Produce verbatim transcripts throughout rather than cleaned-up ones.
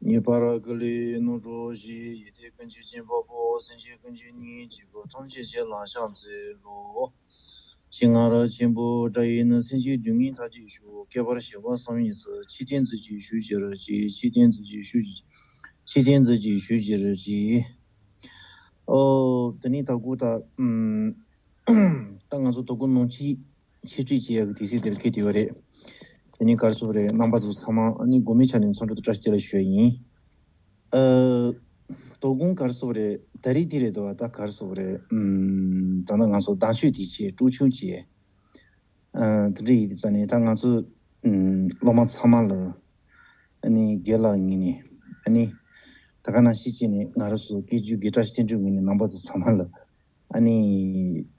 ངེས་པར་ཀུན་ལས་རྣམ་གྲོལ་ཞིང་། ཡིད་བདེ་ཀུན་གྱི་སྦྱིན་པ་པོ། སེམས་ཅན་ཀུན་གྱི་སྙིང་རྗེ་པོ། ཐམས་ཅད་ཞི་ལ་ཕྱག་འཚལ་ལོ། ཞིང་ར་ཆེན་པོ་དགྲ་ཡི་ནི། སེམས་ཅན་སྡུག་བསྔལ་མཐའ་ཅན་ཞི། བསྐལ་པར་གཤེགས་པ་བསམ་ཡས་སུ། ཆོས་བསྟན་མཛོད་ཅིག་ཞུ་ཕྱིར་བཅས། ཆོས་བསྟན་མཛོད་ཅིག་ཞུ་ཕྱིར་བཅས། ཆོས་བསྟན་མཛོད་ཅིག་ཞུ་ཕྱིར་བཅས། ཨོ། དེ་ནས་ད་གུ་ད་ཨམ། ད་ང་ཚོ་དོ་དགོང་ནང་ཆོས་འཆད་ཁྲིད་བྱེད་ཡག་གི་དུས་ཚོད་དེར་འཁེལ་བསྡད་ཡོད་རེད། དེ་ནས་ག་རེ་ཟེར་དགོས་རེད། རྣམ་པ་ཚོ་ཚང་མ་ཨ་ནི་དགོང་མོའི་ཆ་ནས་འཚམས་འདྲི་དང་བཀྲ་ཤིས་བདེ་ལེགས་ཞུ་ཡ་ཡིན། ཨ། དོ་དགོང་ག་རེ་ཟེར་དགོས་རེད། ད་རེས་དེ་རེད་དོ། ད་ག་རེ་ཟེར་དགོས་རེད། ཨམ། ད་ནི་ང་ཚོ་དམ་ཆོས་དུས་ཆེན་སྤྲོ་ཆུང་བྱས། ཨ། དེ་འདྲ་ཡིན་དུས་ཙང་ནས་ད་ང་ཚོ་ཨམ། སློབ་མ་ཚང་མ་ལ་ཨ་ནི་དགེ་ལགས་ངོས་ནས་ཨ་ནི་ད་ག་ནང་བཞིན་བྱས་ནས་ང་རང་ཚོ་སྐད་སྒྱུར་དགེ་བཀྲ་ཤིས་བསྟན་འགྲོའི་ངོས་ནས་རྣམ་པ་ཚོ་ཚང་མ་ལ་ཨ་ནི་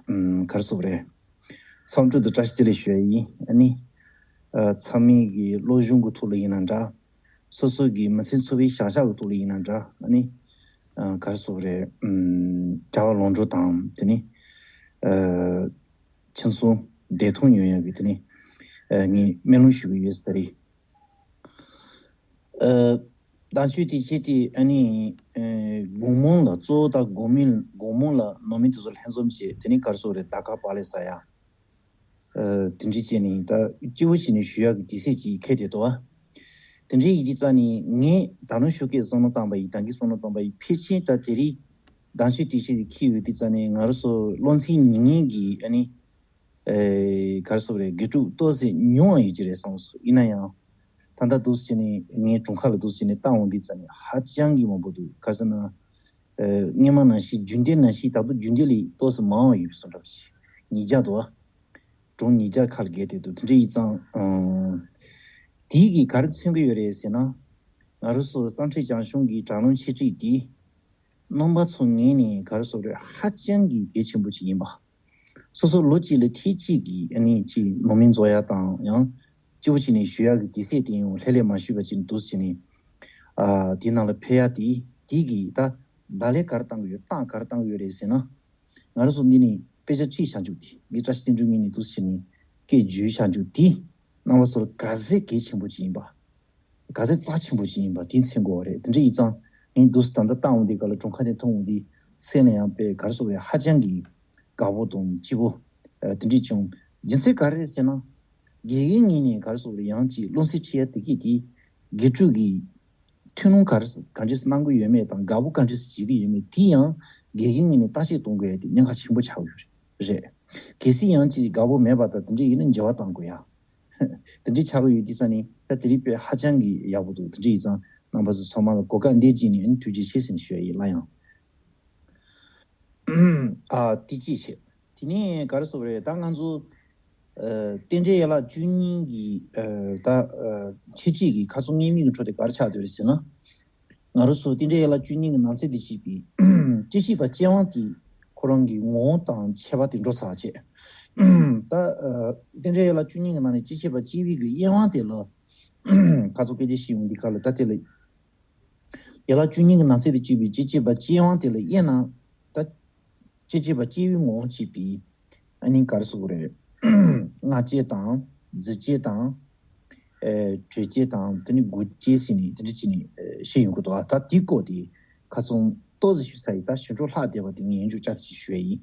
ཨམ། ག་རེ་ཟེར་དགོས་རེད། འཚམས་འདྲི་དང་བཀྲ་ཤིས་བདེ་ལེགས་ཞུ་ཡ་ཡིན། ཨ་ནི་ཨ། ཚང་མས་ཀྱི་སློབ་སྦྱོང་གི་ཐོག་ལ་ཡིན་ན་འདྲ། སོ་སོ་གི་མི་ཚེ་འཚོ་བའི་བྱ་གཞག་གི་ཐོག་ལ་ཡིན་ན་འདྲ། ཨ་ནི་ཨ། ག་རེ་ཟེར་དགོས་རེད། ཨམ། བྱ་བ་ལོངས་སྤྱོད་དང་དེ་ནི་ཨ། ཁྱིམ་ཚང་བདེ་ཐང་ཡོང་ཡག་གི་དེ་ནི་ཨ། ངས་སྨོན་ལམ་ཞུ་གི་ཡོད་ཟེར་རེད། ཨ། དམ་ཆོས་དུས་ཆེན་དེ་ཨ་ནི་ཨ། དགོང་མོ་ལ་གཙོ་བོ་དང་དགོང་མོ་དགོང་མོ་ལ་ནང་མི་དེ་ཚོ་ལྷན་འཛོམས་བྱས། དེ་ནི་ག་རེ་ཟེར་དགོས་རེད། ད་ག་པ་ལེ་ས་ཡ། ཨ། དེ་འདྲ་བྱས་ནས་ད་སྤྱི་བོ་བྱས་ནས་ཞུ་ཡག་གི་དུས་ཚོད་ཅིག་འཁེལ་བསྡད་འདུག་ཨ། དེ་འདྲ་ཡིན་དུས་ཙང་ནས་ངས་ད་རུང་ཞོགས་ཀས་བསམ་བློ་བཏང་པ་ཡིན། ད་གིན་བསམ་བློ་བཏང་པ་ཡིན། ཕལ་ཆེར་ད་དེ་རིང་དམ་ཆོས་དུས་ཆེན་དེ་འཁེལ་ཡོད་དུས་ཙང་ནས་ང་རང་ཚོ་སློབ་ཚན་ཉིན་ངན་གྱི་ཨ་ནི་ཨེ། ག་རེ་ཟེར་དགོས་རེད། དགེ་ཕྲུག་ཏོག་ཙམ་ཉུང་བ་ཡོད་ཀྱི་རེད་བསམ་སོང་། ཡིན་ན་ཡང་ད་ལྟ་འདུག་སེ་བྱས་ནས་ངས་དྲུང་ཁག་ལ་འདུག་སེ་བྱས་ནས་བལྟ་འོང་དུས་ཙང་ནས་ཧ་ཅང་གི་མང་པོ་འདུག་ག་རེ་ཟེར་ན། ཨེ། སྔོན་མ་ནང་བཞིན་རྒྱུན་ལྡན་ནང་བཞིན་ད་དུང་རྒྱུན་ལྡན་ལས་ཏོག་ཙམ་མང་བ་ཡོད་པའི་བཟོ་འདྲ་ཞིག་ཉིས་བརྒྱ་འདུག་ཨ། སྒྲུང་ཉིས་བརྒྱ་ཁ་ལ་བརྒལ་ཏེ་འདུག་དེ་འདྲ་ཡིན་ཙང་། ཨང་། དེས་ཀྱིས་ག་རེ་མཚོན་གྱི་ཡོད་རེད་ཟེར་ན། ང་རང་ཚོ་བསམ་ཁྲིད་བྱང་ཆུབ་ཀྱི་དྲ་ལམ་འཆད་ཁྲིད་འདི་རྣམ་པ་ཚོ་ངོས་ནས་ག་རེ་ཟེར་དགོས་རེད། ཧ་ཅང་གི་གལ་ཆེན་པོ་ཅིག་ཡིན་པ། སོ་སོ་ལོ་གཅིག་ལ་ཐེངས་གཅིག་གི་ཨ་ནི་ཅིག་ནང་མི་འཛོམས་ཡ་དང་། ཡང་སྤྱི་བོ་བྱས་ནས་ཞུ་ཡ་གི་དུས་ཚོད་དེ་ཡང་ལྷོད་ལྷོད་མ་ཞུས་པ་ཅིག་འདུག་སེ་བྱས་ནས། ཨ། དེའི་ནང་ལ་ཕེབས་ཡ་དེ་དེ་གིས་ད་བརྡ་ལན་ག་རེ་བཏང་གི་ཡོད། རྟགས་ག་རེ་བཏང་གི་ཡོད་རེད་ཟེར་ན། ང་རང་ཚོ་འདི་ནས་དཔེ་ཆ་ཁྲིད་བྱ་རྒྱུ་དེ། དགེ་བཀྲ་ཤིས་བསྟན་འགྲོའི་ངོས་ནས་འདུག་སེ་བྱས་ནས་སྐད་བརྗོད་བྱ་རྒྱུ་དེ་རྣམ་པ་ཚོར་ག་ཚད་གལ་ཆེན་པོ་ཅིག་ཡིན་པ། ག་ཚད་རྩ་ཆེན་པོ་ཅིག་ཡིན་པ་དེ་མཚོན་དགོས་པ་རེད། དེ་འདྲ་ཡིན་ཙང་ངས་འདུག་སེ་ད་ལྟ་བལྟ་འོང་དུས་སྐབས་ལ་དྲུང་ཁག་ནས་མཐོང་འོང་དུས་སེམས་ལ་ཡང་དཔེ་ག་རེ་ཟེར་དགོས་རེད། ཧ་ཅང་གི་དགའ་པོ་དང་སྐྱིད་པོ། ཨ། དེ་འདྲ་བྱུང་། རྒྱུ་མཚན་ག་རེ་རེད་ཟེར་ན། དགེ་རྒན་ངོས་ནས་ག་རེ་ཟེར་དགོས་རེད། ཡང་ཅིག་སློབ་ཚན་ཁྲིད་ཡ་དེ་གས་དེ་དགེ་ཕྲུག་གིས་ཐུགས་སྣང་ག་རེ་ག་འདྲས་གནང་གི་ཡོད་མེད་དང་། དགའ་པོ་ག་འདྲས་བྱེད་ཀྱི་ཡོད་མེད་དེ་ཡང་དགེ་རྒན་ངོས་ནས་བརྟག་དཔྱད་གཏོང་དགོས་ཡ་དེ་གནད་འགག་ཆེན་པོ་ཆགས་ཡོད་རེད། གལ་སྲིད་ཡང་ཅིག་དགའ་པོ་མེད་པ་དང་དེ་འདྲ་ཡིན་ན་འགྱུར་བ་གཏང་དགོས་ཡ། དེ་འདྲའི་ཆགས་ཀྱི་ཡོད་དུས་ཙང་ནས་ད་དེ་རིང་དཔེ་ཧ་ཅང་གི་ཡག་པོ་འདུག་དེ་འདྲ་ཡིན་ཙང་རྣམ་པ་ཚོ་ཚང་མ་ལ་གོ་སྐབས་འདི་བརྒྱུད་ནས་ཐུགས་རྗེ་ཆེ་ཟེར་ནས་ཞུ་ཡ་ཡིན། སླར་ཡང་། ཨ། དེ་གཅིག་བྱས། དེ་ནས་ག་རེ་ཟེར་དགོས་རེད། ད་ང་ཚོ་ཨ། རྟེན་འབྲེལ་ཡན་ལག་བཅུ་གཉིས་ཀྱི་ཨ། ད་ཨ། འཆད་ཁྲིད་ཀྱི་ཁ་ཕྱོགས་ངེས་མེད་ཀྱི་འཕྲོ་དེ་ག་རེ་ཆགས་བསྡད་རེད་ཟེར་ན། ང་རང་ཚོ་རྟེན་འབྲེལ་ཡན་ལག་བཅུ་གཉིས་ཀྱི་ནང་ཚན་དེ་བྱས་པའི་སྤྱི་བྱེ་བ་ཅན་དབང་དེ་ཁོ་རང་གི་ངོ་བོ་དང་ཁྱད་པར་དེ་འགྲོ་ཚར་བྱས། ད་ཨ། རྟེན་འབྲེལ་ཡན་ལག་བཅུ་གཉིས་ཀྱི་ནང་ནས་སྤྱི་བྱེ་བ་སྤྱི་བོའི་གི་དབྱེ་བ་དེ་ལ་ཁ་ཕྱོགས་སྐད་ཆ་བཤད་ཡོང་དུས་སྐབས་ལ། ད་དེ་ལ་ཡན་ལག་བཅུ་གཉིས་ཀྱི་ནང་ཚན་དུ་གྱུར་པའི་སྤྱི་བྱེ་བ་ཅན་དབང་དེ་ལ་དབྱེ་ན། ད་སྤྱི་བྱེ་བ་སྤྱི་བོའི་ངོ་བོ་བྱས་པའི་ཨ་ནི་ག་རེ་ཟེར་དགོས་རེད། སྔགས་སྐྱེས་དང་རྫས་སྐྱེས་དང་། ཨེ། དྲོད་སྐྱེས་དང་དེ་ནི་དགུག་སྐྱེས་ཟེར་ནས་དེ་འདྲ་བྱས་ནས་ཨེ། བཤད་ཡོང་གི་འདུག་ཨ། ད་དེའི་སྐོར་དེ་ཁ་ཚོན་ཏོག་ཙམ་ཞུས་ཚར་ཡིན། ད་ཞུ་འཕྲོ་ལྷག་བསྡད་པ་དེ་ངས་ཡང་བསྐྱར་བསྐྱར་ཅིག་ཞུ་ཡ་ཡིན།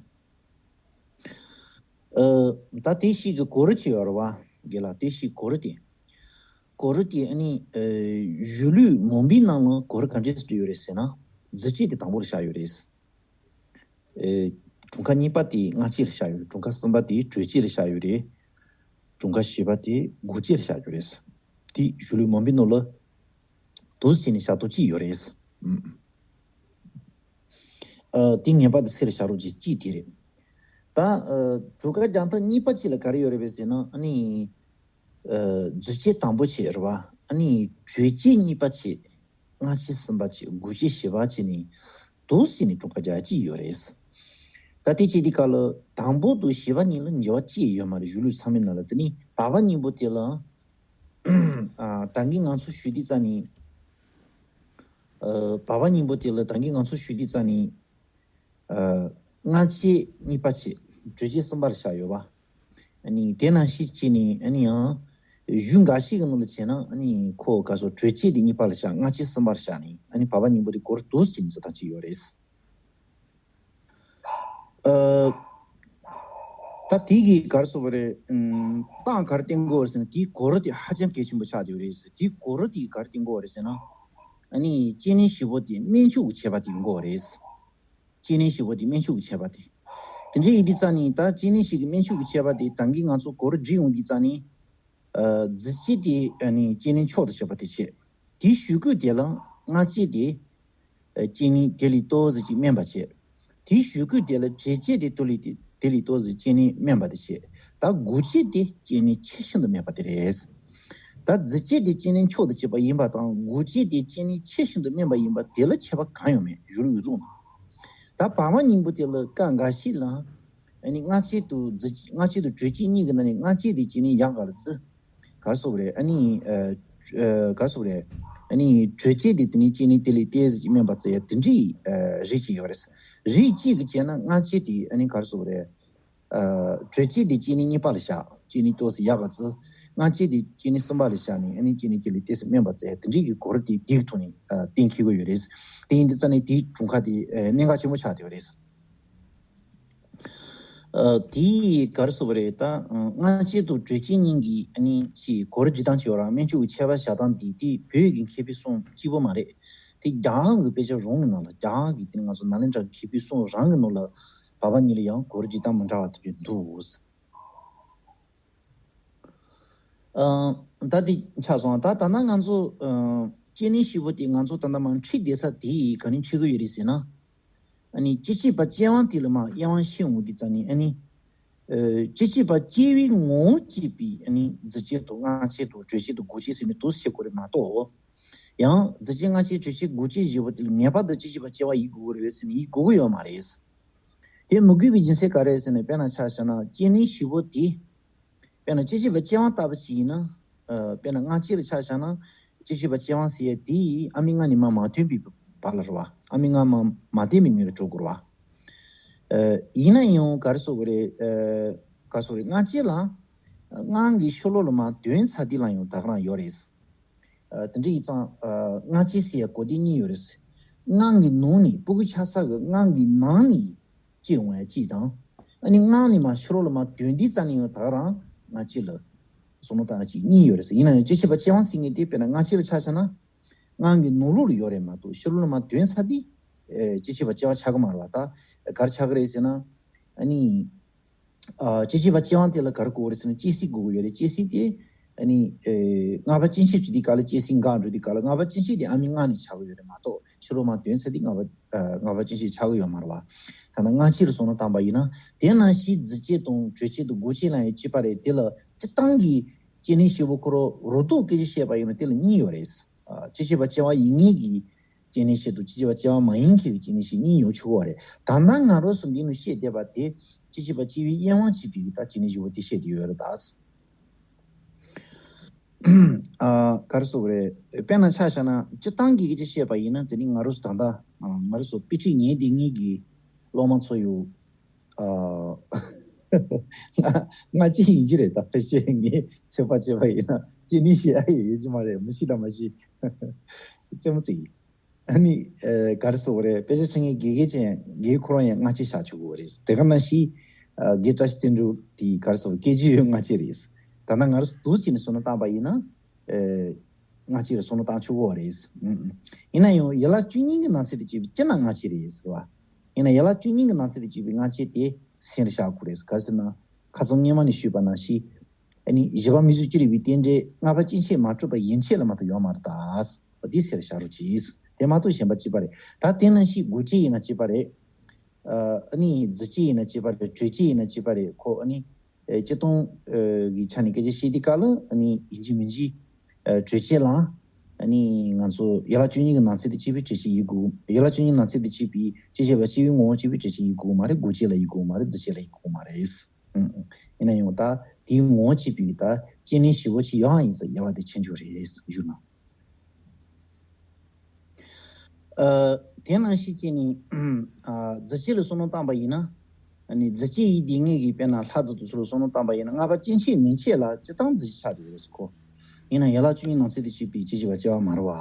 ཨ། ད་དེ་ཞིག་གི་གོ་རིམ་ཅིག་ཡོད་རེད་བ། དགེ་ལགས། དེ་ཞིག་གོ་རིམ་དེ། གོ་རིམ་དེ་ཨ་ནི་ཨ། གཞུང་ལུགས་མང་པོའི་ནང་ལ་གོ་རིམ་ག་འདྲས་སུ་བསྒྲིགས་ཡོད་རེད་ཟེར་ན། རྫས་སྐྱེས་དེ་དང་པོ་ལ་བཞག་ཡོད་རེད། ཨེ། དྲུང་ཁག་གཉིས་པ་དེ་སྔགས་སྐྱེས་ལ་བཞག་ཡོད་རེད། དྲུང་ཁག་གསུམ་པ་དེ་དྲོད་སྐྱེས་ལ་བཞག་ཡོད་རེད། དྲུང་ཁག་བཞི་པ་དེ་དགུག་སྐྱེས་ལ་བཞག་ཡོད་རེད། དེ་གཞུང་ལུགས་མང་པོའི་ནང་ལ་འདུག་སེ་བྱས་ནས་བཞག་སྟངས་གཅིག་ཡོད་རེད། ཨུམ། ཨ། དེ་ངེས་པར་དུ་ཚད་ལ་བཞག་རོགས་བྱེད། གཅིག་དེ་རེད། ད་ཨ། གྲུ་ཁ་རྒྱག་ཐབས་གཉིས་པ་གཅིག་ལ་ག་རེ་ཡོད་རེད་པས་ཟེར་ན། ཨ་ནི་ཨ། རྫས་སྐྱེས་དང་པོ་བྱས་རེད་བ། ཨ་ནི་དྲོད་སྐྱེས་གཉིས་པ་བྱས། སྔགས་སྐྱེས་གསུམ་པ་བྱས། དགུག་སྐྱེས་བཞི་པ་བྱས་ནས་འདུག་སེ་བྱས་ནས་གྲུ་ཁ་རྒྱག་ཡ་གཅིག་ཡོད་རེད། ད་དེ་བྱས་དུས་སྐབས་ལ་དང་པོ་དང་བཞི་པ་གཉིས་ལ་འགྱུར་བ་གཅིག་ཡོད་མ་རེད། གཞུང་ལུགས་ཚང་མའི་ནང་ལ། དེ་ནི་བར་པ་གཉིས་པོ་དེ་ལ། ཨ། ད་གིན་ང་ཚོ་ཞུས་དུས་ཙང་ནས། ཨ། བར་པ་གཉིས་པོ་དེ་ལ་ད་གིན་ང་ཚོ་ཞུས་དུས་ཙང་ནས། ཨ། སྔགས་སྐྱེས་གཉིས་པ་བྱས། དྲོད་སྐྱེས་གསུམ་པ་ལ་བཞག་ཡོད་པ། ཨ་ནི་དེ་ནང་བཞིན་བྱས་ནས་ཨ་ནི་ཡང་། གཞུང་འགའ་ཞིག་གི་ནང་ལ་བྱས་ན་ཨ་ནི་ཁོ་ག་སོ་གྲོལ་བྱེད་དེ་གཉིས་པ་ལ་བཞག། སྔ་ཕྱི་གསུམ་པར་བཞག་ནས་ཨ་ནི་བར་པ་གཉིས་པོ་དེ་སྒོར་དུ་ཅིག་འཛིན་སྟངས་ཅིག་ཡོད་རེད། ཨ། ད་དེ་གི་ག་རེ་ཟེར་དགོས་རེད། ཨམ། རྟགས་ག་རེ་བསྟན་དགོས་རེད་ཟེར་ན། དེའི་སྒོར་དེ་ཧ་ཅང་གལ་ཆེན་པོ་ཆགས་བསྡད་ཡོད་རེད་ཟེར། དེའི་སྒོར་དེ་ག་རེ་བསྟན་དགོས་རེད་ཟེར་ན། ཨ་ནི་སྐྱེ་གནས་བཞི་པོ་དེ་དམན་ཆོས་ཀྱི་ཁྱད་པར་དེ་ཡོང་གི་ཡོད་རེད། སྐྱེ་གནས་བཞི་པོ་དེ་དམན་ཆོས་ཀྱི་ཁྱད་པར་དེ། དེ་འདྲ་ཡིན་དུས་ཙ་ནི་ད་སྐྱེ་གནས་བཞི་གི་དམན་ཆོས་ཀྱི་ཁྱད་པར་དེ་ད་གིན་ང་ཚོ་སྒོར་བསྒྲིགས་ཡོང་དུས་ཙ་ནི། ཨ། རྫུས་སྐྱེས་དེ་ཨ་ནི་སྐྱེ་གནས་མཆོག་ཏུ་གྱུར་པ་དེ་བྱས། དེའི་ཞུ་སྐུལ་དེ་ལ་སྔ་སྐྱེས་དེ་ཨ་སྐྱེ་གནས་དེ་ལས་ཏོག་ཙམ་ཅིག་དམན་པ་བྱས། དེའི་ཞུ་སྐུལ་དེ་ལ་དྲོད་སྐྱེས་དེ་དེ་ལས་དེ་དེ་ལས་ཏོག་ཙམ་སྐྱེ་གནས་དམན་པ་དེ་བྱས། ད་དགུ་སྐྱེས་དེ་སྐྱེ་གནས་ཆེས་ཤིན་ཏུ་དམན་པ་དེ་རེད། ད་རྫུས་སྐྱེས་དེ་སྐྱེ་གནས་མཆོག་ཏུ་གྱུར་པ་ཡིན་པ་དང་དགུ་སྐྱེས་དེ་སྐྱེ་གནས་ཆེས་ཤིན་ཏུ་དམན་པ་ཡིན་པ་དེ་ལ་ཁྱད་པར་གང་ཡང་མེད། གཞུང་ལུགས་ཡོངས་རྫོགས་ནང་། ད་བར་པ་གཉིས་པོ་དེ་ལ་སྐབས་འགའ་ཞིག་ལ་ཨ་ནི་སྔ་སྐྱེས་དང་རྫུས་སྔ་སྐྱེས་དང་དྲོད་སྐྱེས་གཉིས་ཀྱི་ནང་ནས་སྔ་སྐྱེས་དེ་སྐྱེ་གནས་ཡག་ག་ལ་བརྩི། ག་རེ་ཟེར་དགོས་རེད། ཨ་ནི་ཨ་ཨ་ག་རེ་ཟེར་དགོས་རེད། ཨ་ནི་དྲོད་སྐྱེས་དེ་དེ་ནས་སྐྱེ་གནས་དེ་ལས་ཏོག་ཙམ་ཅིག་དམན་པ་བརྩི་ཡ་དེ་འདྲའི་ཨ་རིགས་ཅིག་ཡོད་རེད། རིགས་གཅིག་གིས་བྱས་ན་སྔ་སྐྱེས་དེ་ཨ་ནི་ག་རེ་ཟེར་དགོས་རེད། ཨ་དྲོད་སྐྱེས་དེ་སྐྱེ་གནས་གཉིས་པ་ལ་བཞག། སྐྱེ་གནས་ཏོག་ཙམ་ཡག་ག་བརྩི། སྔ་སྐྱེས་དེ་སྐྱེ་གནས་གསུམ་པ་ལ་བཞག་ནས་ཨ་ནི་སྐྱེ་གནས་དེ་ལས་ཏོག་ཙམ་དམན་པ་བརྩི་ཡ་དེ་འདྲའི་གི་སྒོར་དེ་དེའི་ཐོག་ནས་ཨ་གཏན་འཁེལ་གྱི་ཡོད་རེད། དེ་ཡིན་དུས་ཙ་ནས་དེའི་གྲངས་ཀ་དེ་ཨ་གནད་འགག་ཆེན་པོ་ཆགས་བསྡད་ཡོད་རེད། ཨ་དེ་ག་རེ་ཟེར་དགོས་རེད། ད་ཨ་སྔ་སྐྱེས་དང་དྲོད་སྐྱེས་གཉིས་ཀྱི་ཨ་ནི་ཅིག་སྒོར་བསྒྲིགས་སྟངས་ཅིག་ཡོད་ར། དམན་ཆོས་ཀྱི་ཁྱད་པར་བཞག་སྟངས་དེ་དེ་བོད་ཀྱི་མཁས་པའི་གསུང་གཅིག་པོ་མ་རེད། དེ་རྒྱ་གར་གྱི་དཔེ་ཆ་རང་གི་ནང་ལ། རྒྱ་གར་གྱི་དེ་ནི་ང་ཚོ་ནཱ་ལེནྡྲ་མཁས་པའི་གསུང་རང་གི་ནང་ལ་བར་པ་གཉིས་ལ་ཡང་སྒོར་བསྒྲིགས་སྟངས་མི་འདྲ་བ་དེ་འདྲ་འདུག། ཨ་ད་དེ་ཆགས་སོང་། ད་ད་ལྟ་ང་ཚོ་ཨ་སྐྱེ་གནས་བཞི་པོ་དེ་ང་ཚོ་ད་ལྟ་མར་ཁྲིད་བསྡད་ས་དེ་ག་ནས་ཁྲིད་ཀྱི་ཡོད་རེད་ཟེར་ན། ཨ་ནི་སྐྱེ་མཆེད་པ་སྐྱེ་དབང་དེ་ལ་མར་དབྱེ་བ་ཕྱེ་འོང་དུས་ཙ་ནས། ཨ་ནི་ཨ་སྐྱེ་མཆེད་པ་སྐྱེ་བའི་ངོ་བོ་སྐྱེས་པའི་ཨ་ནི་རྫུས་སྐྱེས་དང་སྔ་སྐྱེས་དང་དྲོད་སྐྱེས་དང་དགུ་སྐྱེས་ཟེར་ནས་དེ་ཕྱེ་དགོས་རེད་མ་གཏོགས། ཡང་རྫུས་སྐྱེས་སྔ་སྐྱེས་དྲོད་སྐྱེས་དགུ་སྐྱེས་བཞི་པོ་དེ་ལ་ངེས་པར་དུ་སྐྱེ་མཆེད་པ་སྐྱེ་བ་ཡིན་དགོས་ཀྱི་རེད་ཟེར་ནས་ཡིན་དགོས་ཀྱི་ཡོད་མ་རེད། དེ་མི་དགོས་པའི་རྒྱུ་མཚན་ག་རེ་རེད་ཟེར་ན། དཔེར་ན་ཆ་བཞག་ན་སྐྱེ་གནས་བཞི་པོ་དེ། དཔེར་ན་སྐྱེ་མཆེད་པ་སྐྱེ་དབང་ལྟ་བུ་ཅིག་ཡིན་ན། ཨ་དཔེར་ན་སྔ་སྐྱེས་ལ་ཆ་བཞག་ན། སྐྱེ་མཆེད་པ་སྐྱེ་དབང་ཟེར་ཡ་དེ་ཨ་མའི་མངལ་ནས་མར་མ་ཐོན་པའི་བར་ལ་རེད་བ། ཨ་མའི་མངལ་མ་མ་བསྡད་པའི་སྔོན་ལ་འགྲོ་དགོས་རེད་བ། ཨ་ཡིན་ན་ཡང་ག་རེ་ཟེར་དགོས་རེད། ཨ་ག་རེ་ཟེར་དགོས་རེད། སྔ་སྐྱེས་ལ་སྔོན་གྱི་ཕྱི་ལོགས་ལ་མར་ཐོན་ཚར་དུས་ལ་ཡང་ད་ག་རང་ཡོད་རེད། ཨ་དེ་འདྲ་ཡིན་ཙང་ཨ་སྔ་སྐྱེས་ཟེར་ཡ་གོ་དོན་གཉིས་ཡོད་རེད། སྔོན་གྱི་ནང་ནས་སྤུ་གུ་ཆགས་ས་གི་སྔོན་གྱི་ནང་ནས་སྐྱེ་འོང་ཡ་གཅིག་དང་། ཨ་ནི་སྔོན་ནས་མར་ཕྱི་ལོགས་ལ་མར་ཐོན་དུས་ཙ་ནས་ཡང་ད་ག་རང་སྔ་སྐྱེས་ལ་བསམ་བློ་བཏང་ཡ་གཅིག་གཉིས་ཡོད་རེད་ཟེར། ཡིན་ན་ཡང་སྐྱེ་མཆེད་པ་སྐྱེ་དབང་ཟེར་མཁན་དེ་དཔེར་ན་སྔ་སྐྱེས་ལ་ཆ་བཞག་ན། སྔོན་གྱི་ནང་ལོགས་ལ་ཡོད་རེད་མ་གཏོགས་ཕྱི་ལོགས་ལ་མར་ཐོན་ཚར་དུས་ཨེ་སྐྱེ་མཆེད་པ་སྐྱེ་དབང་ཆགས་ཀྱི་མ་རེད་བ། ད་ག་རེ་ཆགས་ཀྱི་རེད་ཟེར་ན། ཨ་ནི། ཨ་སྐྱེ་མཆེད་པ་སྐྱེ་དབང་དེ་ལ་ག་རེ་དགོས་རེད་ཟེར་ན། སྐྱེ་སྲིད་དགོས་ཀྱི་ཡོད་རེད། སྐྱེ་སྲིད་དེ་ཨ་ནི་ཨེ་སྔགས་པ་སྐྱེ་མཆེད་བྱེད་དུས་སྐབས་ལ་སྐྱེ་སྲིད་འགག་འགྲོ་དུས་སྐབས་ལ་སྔགས་པ་སྐྱེ་མཆེད་དེ་ཨ་མའི་མངལ་ནས་ཆགས་ཀྱི་ཡོད་རེད་མ་གཏོགས་ཕྱི་ལོགས་མར་ཐོན་ཚར་དུས་སྔགས་པ་ཨ་སྔགས་པ་སྐྱེ་མཆེད་ཆགས་ཀྱི་ཡོད་མ་རེད་བ། ད་ལྟ་སྔ་ཕྱི་ལ་བསམ་བློ་བཏང་པ་ཡིན་ན། དེ་ནང་བཞིན་རྫུས་སྐྱེས་དང་དྲོད་སྐྱེས་དང་དགུ་སྐྱེས་ལ་ཡང་གཅིག་པ་རེད། དེ་ལ་སྤྱིར་བཏང་གི་སྐྱེ་གནས་བཞི་པོ་ཁོ་རང་རོ་ཏོག་སྐད་ཆ་བཤད་པ་ཡིན་ན་དེ་ལ་གཉིས་ཡོད་རེད། ཨ་སྐྱེ་མཆེད་པ་སྐྱེ་དབང་ཡིན་མཁན་གྱི་སྐྱེ་གནས་བཞི་དང་སྐྱེ་མཆེད་པ་སྐྱེ་དབང་མ་ཡིན་མཁན་གྱི་སྐྱེ་གནས་བཞི་གཉིས་ཡོང་ཆོག་གི་རེད། ད་ལྟ་ང་རང་ཚོ་འདི་ནས་བཤད་བསྡད་པ་དེ་སྐྱེ་མཆེད་པ་སྐྱེ་བའི་དབྱེ་བ་གཅིག་པའི་ད་སྐྱེ་གནས་བཞི་པོ་དེ་བཤད་བསྡད་ཡོད་རེད་ད། ཨ་ག་རེ་ཟེར་དགོས་རེད། དཔེར་ན་ཆ་བཞག་ན་སྤྱིར་བཏང་གི་སྐད་ཆ་བཤད་པ་ཡིན་ན། དེ་ནི་ང་རང་ཚོ་ད་ལྟ་ཨ་ང་རང་ཚོ་དཔེ་ཁྲིད་ཉན་བསྡད་མཁན་གྱི་སློབ་མ་ཚོ་ཡོད། ཨ་ང་ང་ཅི་ཡིན་གྱི་རེད། ད་ཕལ་ཆེར་ངས་ཚོད་དཔག་བྱས་པ་ཡིན་ན་ཅི་ནི་བཤད་ཡ་ཡོད་ཀྱི་མ་རེད། མི་ཤེས་དང་མ་ཤེས། རྩེད་མོ་རྩེ་ཡིན། ཨ་ནི་ཨ་ག་རེ་ཟེར་དགོས་རེད། དཔེ་ཆ་ཁྲིད་མཁན་དགེ་རྒན་ཅན་དགེ་རྒན་ཁོ་རང་ཡང་སྔ་ཕྱི་བཞག་ཆོག་གི་རེད། དེ་ག་ནང་བཞིན་ཨ་དགེ་བཀྲ་ཤིས་བསྟན་འགྲུབ་དེ་ག་རེ་ཟེར་དགོས། སྐད་ཆ་ཡང་སྔ་ཕྱི་རེད། ད་ལྟ་ང་རང་ཚོ་འདུག་བྱས་ནས་བསམ་བློ་བཏང་པ་ཡིན་ན་ཨ་སྔ་ཕྱི་ལ་བསམ་བློ་བཏང་ཆོག་གི་རེད། ཨུམ་ཨུམ། ཡིན་ན་ཡང་ཡན་ལག་བཅུ་གཉིས་ཀྱི་ནང་ཚན་དུ་བཅུག་པའི་སྤྱིར་ན་སྔ་ཕྱི་རེད་ཟེར་བ། ཡིན་ན་ཡན་ལག་བཅུ་གཉིས་ཀྱི་ནང་ཚན་དུ་བཅུག་པའི་སྔ་ཕྱི་དེ་སེམས་ལ་བཞག་དགོས་རེད། ག་རེ་ཟེར་ན་ཁ་སང་སྔོན་མ་ནས་ཞུས་པ་ནང་བཞིན། ཨ་ནི་བཞི་པ་མིང་གཟུགས་ཅི་རིགས་པའི་རྟེན་འབྲེལ་ལྔ་པ་སྐྱེ་མཆེད་མ་གྲུབ་པ་ཡན་ཆད་ལ་མ་གཏོགས་ཡོད་མ་རེད་ད། འོ་དེ་སེམས་ལ་བཞག་རོགས་གྱིས། དེ་མ་གཏོགས་གཞན་པ་གཅིག་པ་རེད། ད་དེ་ནང་བཞིན་དགུ་སྐྱེས་ཡིན་ན་གཅིག་པ་རེད། ཨ་ནི་རྫུས་སྐྱེས་ཡིན་ན་གཅིག་པ་རེད། དྲོད་སྐྱེས་ཡིན་ན་གཅིག་པ་རེད། ཁོ་ཨ་ནི་ཨེ་སྤྱིར་བཏང་ཨེ་གི་ཆ་ནས་སྐད་ཆ་བཤད་དུས་སྐབས་ལ་ཨ་ནི་ཡིན་གཅིག་མིན་གཅིག་ཨེ་དྲོད་སྐྱེས་ལ་ཨ་ནི་ང་ཚོ་ཡན་ལག་བཅུ་གཉིས་ཀྱི་ནང་ཚན་དུ་གཅིག་པའི་དྲོད་སྐྱེས་ཡིན་དགོས། ཡན་ལག་བཅུ་གཉིས་ནང་ཚན་དུ་གཅིག་པའི་སྐྱེ་མཆེད་པ་སྐྱེ་བའི་ངོ་བོ་གཅིག་པའི་དྲོད་སྐྱེས་ཡིན་དགོས་མ་རེད། དགུ་སྐྱེས་ལ་ཡིན་དགོས་མ་རེད། རྫུས་སྐྱེས་ལ་ཡིན་དགོས་མ་རེད། ཨུམ་ཨུམ། ཡིན་ན་ཡང་ད་དེའི་ངོ་བོ་གཅིག་པའི་ད་སྐྱེ་གནས་བཞི་པོ་གཅིག་ཡང་ཡིན་ཙང་དབྱེ་བ་དེ་ཕྱེ་རྒྱུ་རེད་ཞུ་ན། ཨ་དེ་ནང་བཞིན་བྱས་ནས་ཨ་རྫུས་སྐྱེས་ལ་བསམ་བློ་བཏང་པ་ཡིན་ན། ཨ་ནི་རྫུས་སྐྱེས་ཡིན་བསྡད་མཁན་གྱི་དཔེར་ན་ལྷ་དང་དེ་ཚོ་ལ་བསམ་བློ་བཏང་པ་ཡིན་ན། ལྔ་པ་སྐྱེ་མཆེད་མན་ཆད་ལ་སྤྱིར་བཏང་རྫུས་སྐྱེས་ཆགས་བསྡད་ཡོད་རེད་ཟེར་ཁོ། ཡིན་ན་ཡན་ལག་བཅུ་གཉིས་ནང་ཚན་དུ་གྱུར་པའི་སྐྱེ་བྱེད་པ་སྐྱེ་བ་མ་རེད་བ།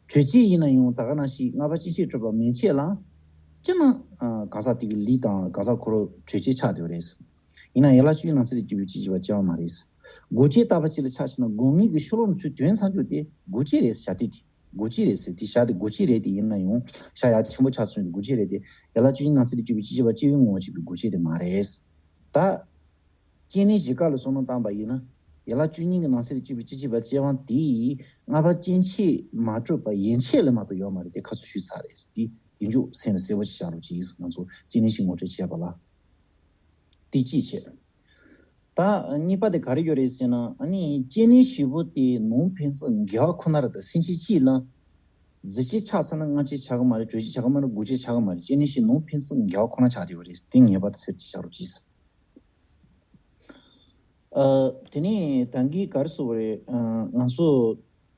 གྲོལ་བྱེད་ཡིན་ན་ཡང་ད་ག་ནང་བཞིན་ལྔ་པ་སྐྱེ་མཆེད་གྲུབ་པ་མན་ཆད་ལ། སྤྱིར་ན་གང་ཟག་དེ་གི་ལུས་དང་གང་ཟག་ཁོ་རང་གྲོལ་བྱེད་ཆགས་བསྡད་པ་རེད། ཡིན་ན་ཡན་ལག་བཅུ་གཉིས་ནང་ཚན་དུ་གྱུར་པའི་སྐྱེ་བྱེད་པ་སྐྱེ་བ་མ་རེད། དགོས་ཆེད་ལྟ་བ་ཅིག་ལ་ཆ་བཞག་ན་དགོས་ངེས་ཀྱི་ཕྱི་ལོགས་ནས་ཚུར་དོན་ཚང་ཆོག་དེ་དགོས་ཆེད་རེད་ཟེར་བྱ་དེ་དེ། དགོས་ཆེད་རེད་ཟེར་དེ་བྱ་དེ་དགོས་ཆེད་རེད་དེ་ཡིན་ན་ཡང་བྱ་ཡག་ཆེན་པོ་ཆགས་སོང་དེ་དགོས་ཆེད་རེད་དེ། ཡན་ལག་བཅུ་གཉིས་ནང་ཚན་དུ་གྱུར་པའི་སྐྱེ་བྱེད་པ་སྐྱེ་བའི་ངོ་བོ་གཅིག་པའི་དགོས་ཆེད་དེ་མ་རེད། ད། སྐྱེ་གནས་བཞི་ཀ་ལ་བསམ་བློ་བཏང་པ་ཡིན་ན། ཡན་ལག་བཅུ་གཉིས་ཀྱི་ནང་ཚན་དུ་གྱུར་པའི་སྐྱེ་བྱེད་པ་སྐྱེ་བ་དེ་ལྔ་པ་སྐྱེ་མཆེད་མ་གྲུབ་པ་ཡན་ཆད་ལ་མ་གཏོགས་ཡོད་མ་རེད་དེ་ཁ་ཚུར་ཞུས་ཚར་རེད་དེ་ཡིན་རྒྱུ་སེམས་ལ་གསལ་པོ་ཞིག་བཞག་རོགས་གྱིས། ང་ཚོ་སྐྱེ་གནས་བཞི་ངོ་སྤྲོད་བྱས་པ་ལ། དེ་གཅིག་བྱས། ད་གཉིས་པ་དེ་ག་རེ་ཡོད་རེད་ཟེར་ན་ཨ་ནི་སྐྱེ་གནས་བཞི་པོ་དེ་ནང་ཕན་ཚུན་འགལ་བ་ཁོ་ན་རེད། ད་སེམས་ཅན་གཅིག་ལ་རྫས་སྐྱེས་ཆགས་ཚར་ན་སྔ་ཕྱི་ཆགས་ཀྱི་མ་རེད། གྲོལ་བྱེད་ཆགས་ཀྱི་མ་རེད། དགོས་ཆེད་ཆགས་ཀྱི་མ་རེད། སྐྱེ་གནས་བཞི་ནང་ཕན་ཚུན་འགལ་བ་ཁོ་ན་ཆགས་བསྡད་པ་རེད། དེ་ངེས་པར་དུ་ཚེར་གྱིས་བཞག་རོགས་གྱིས། ཨ། དེ་ནས་ད་གིན་ག་རེ་ཟེར་དགོས་རེད། ཨ། ང་ཚོ་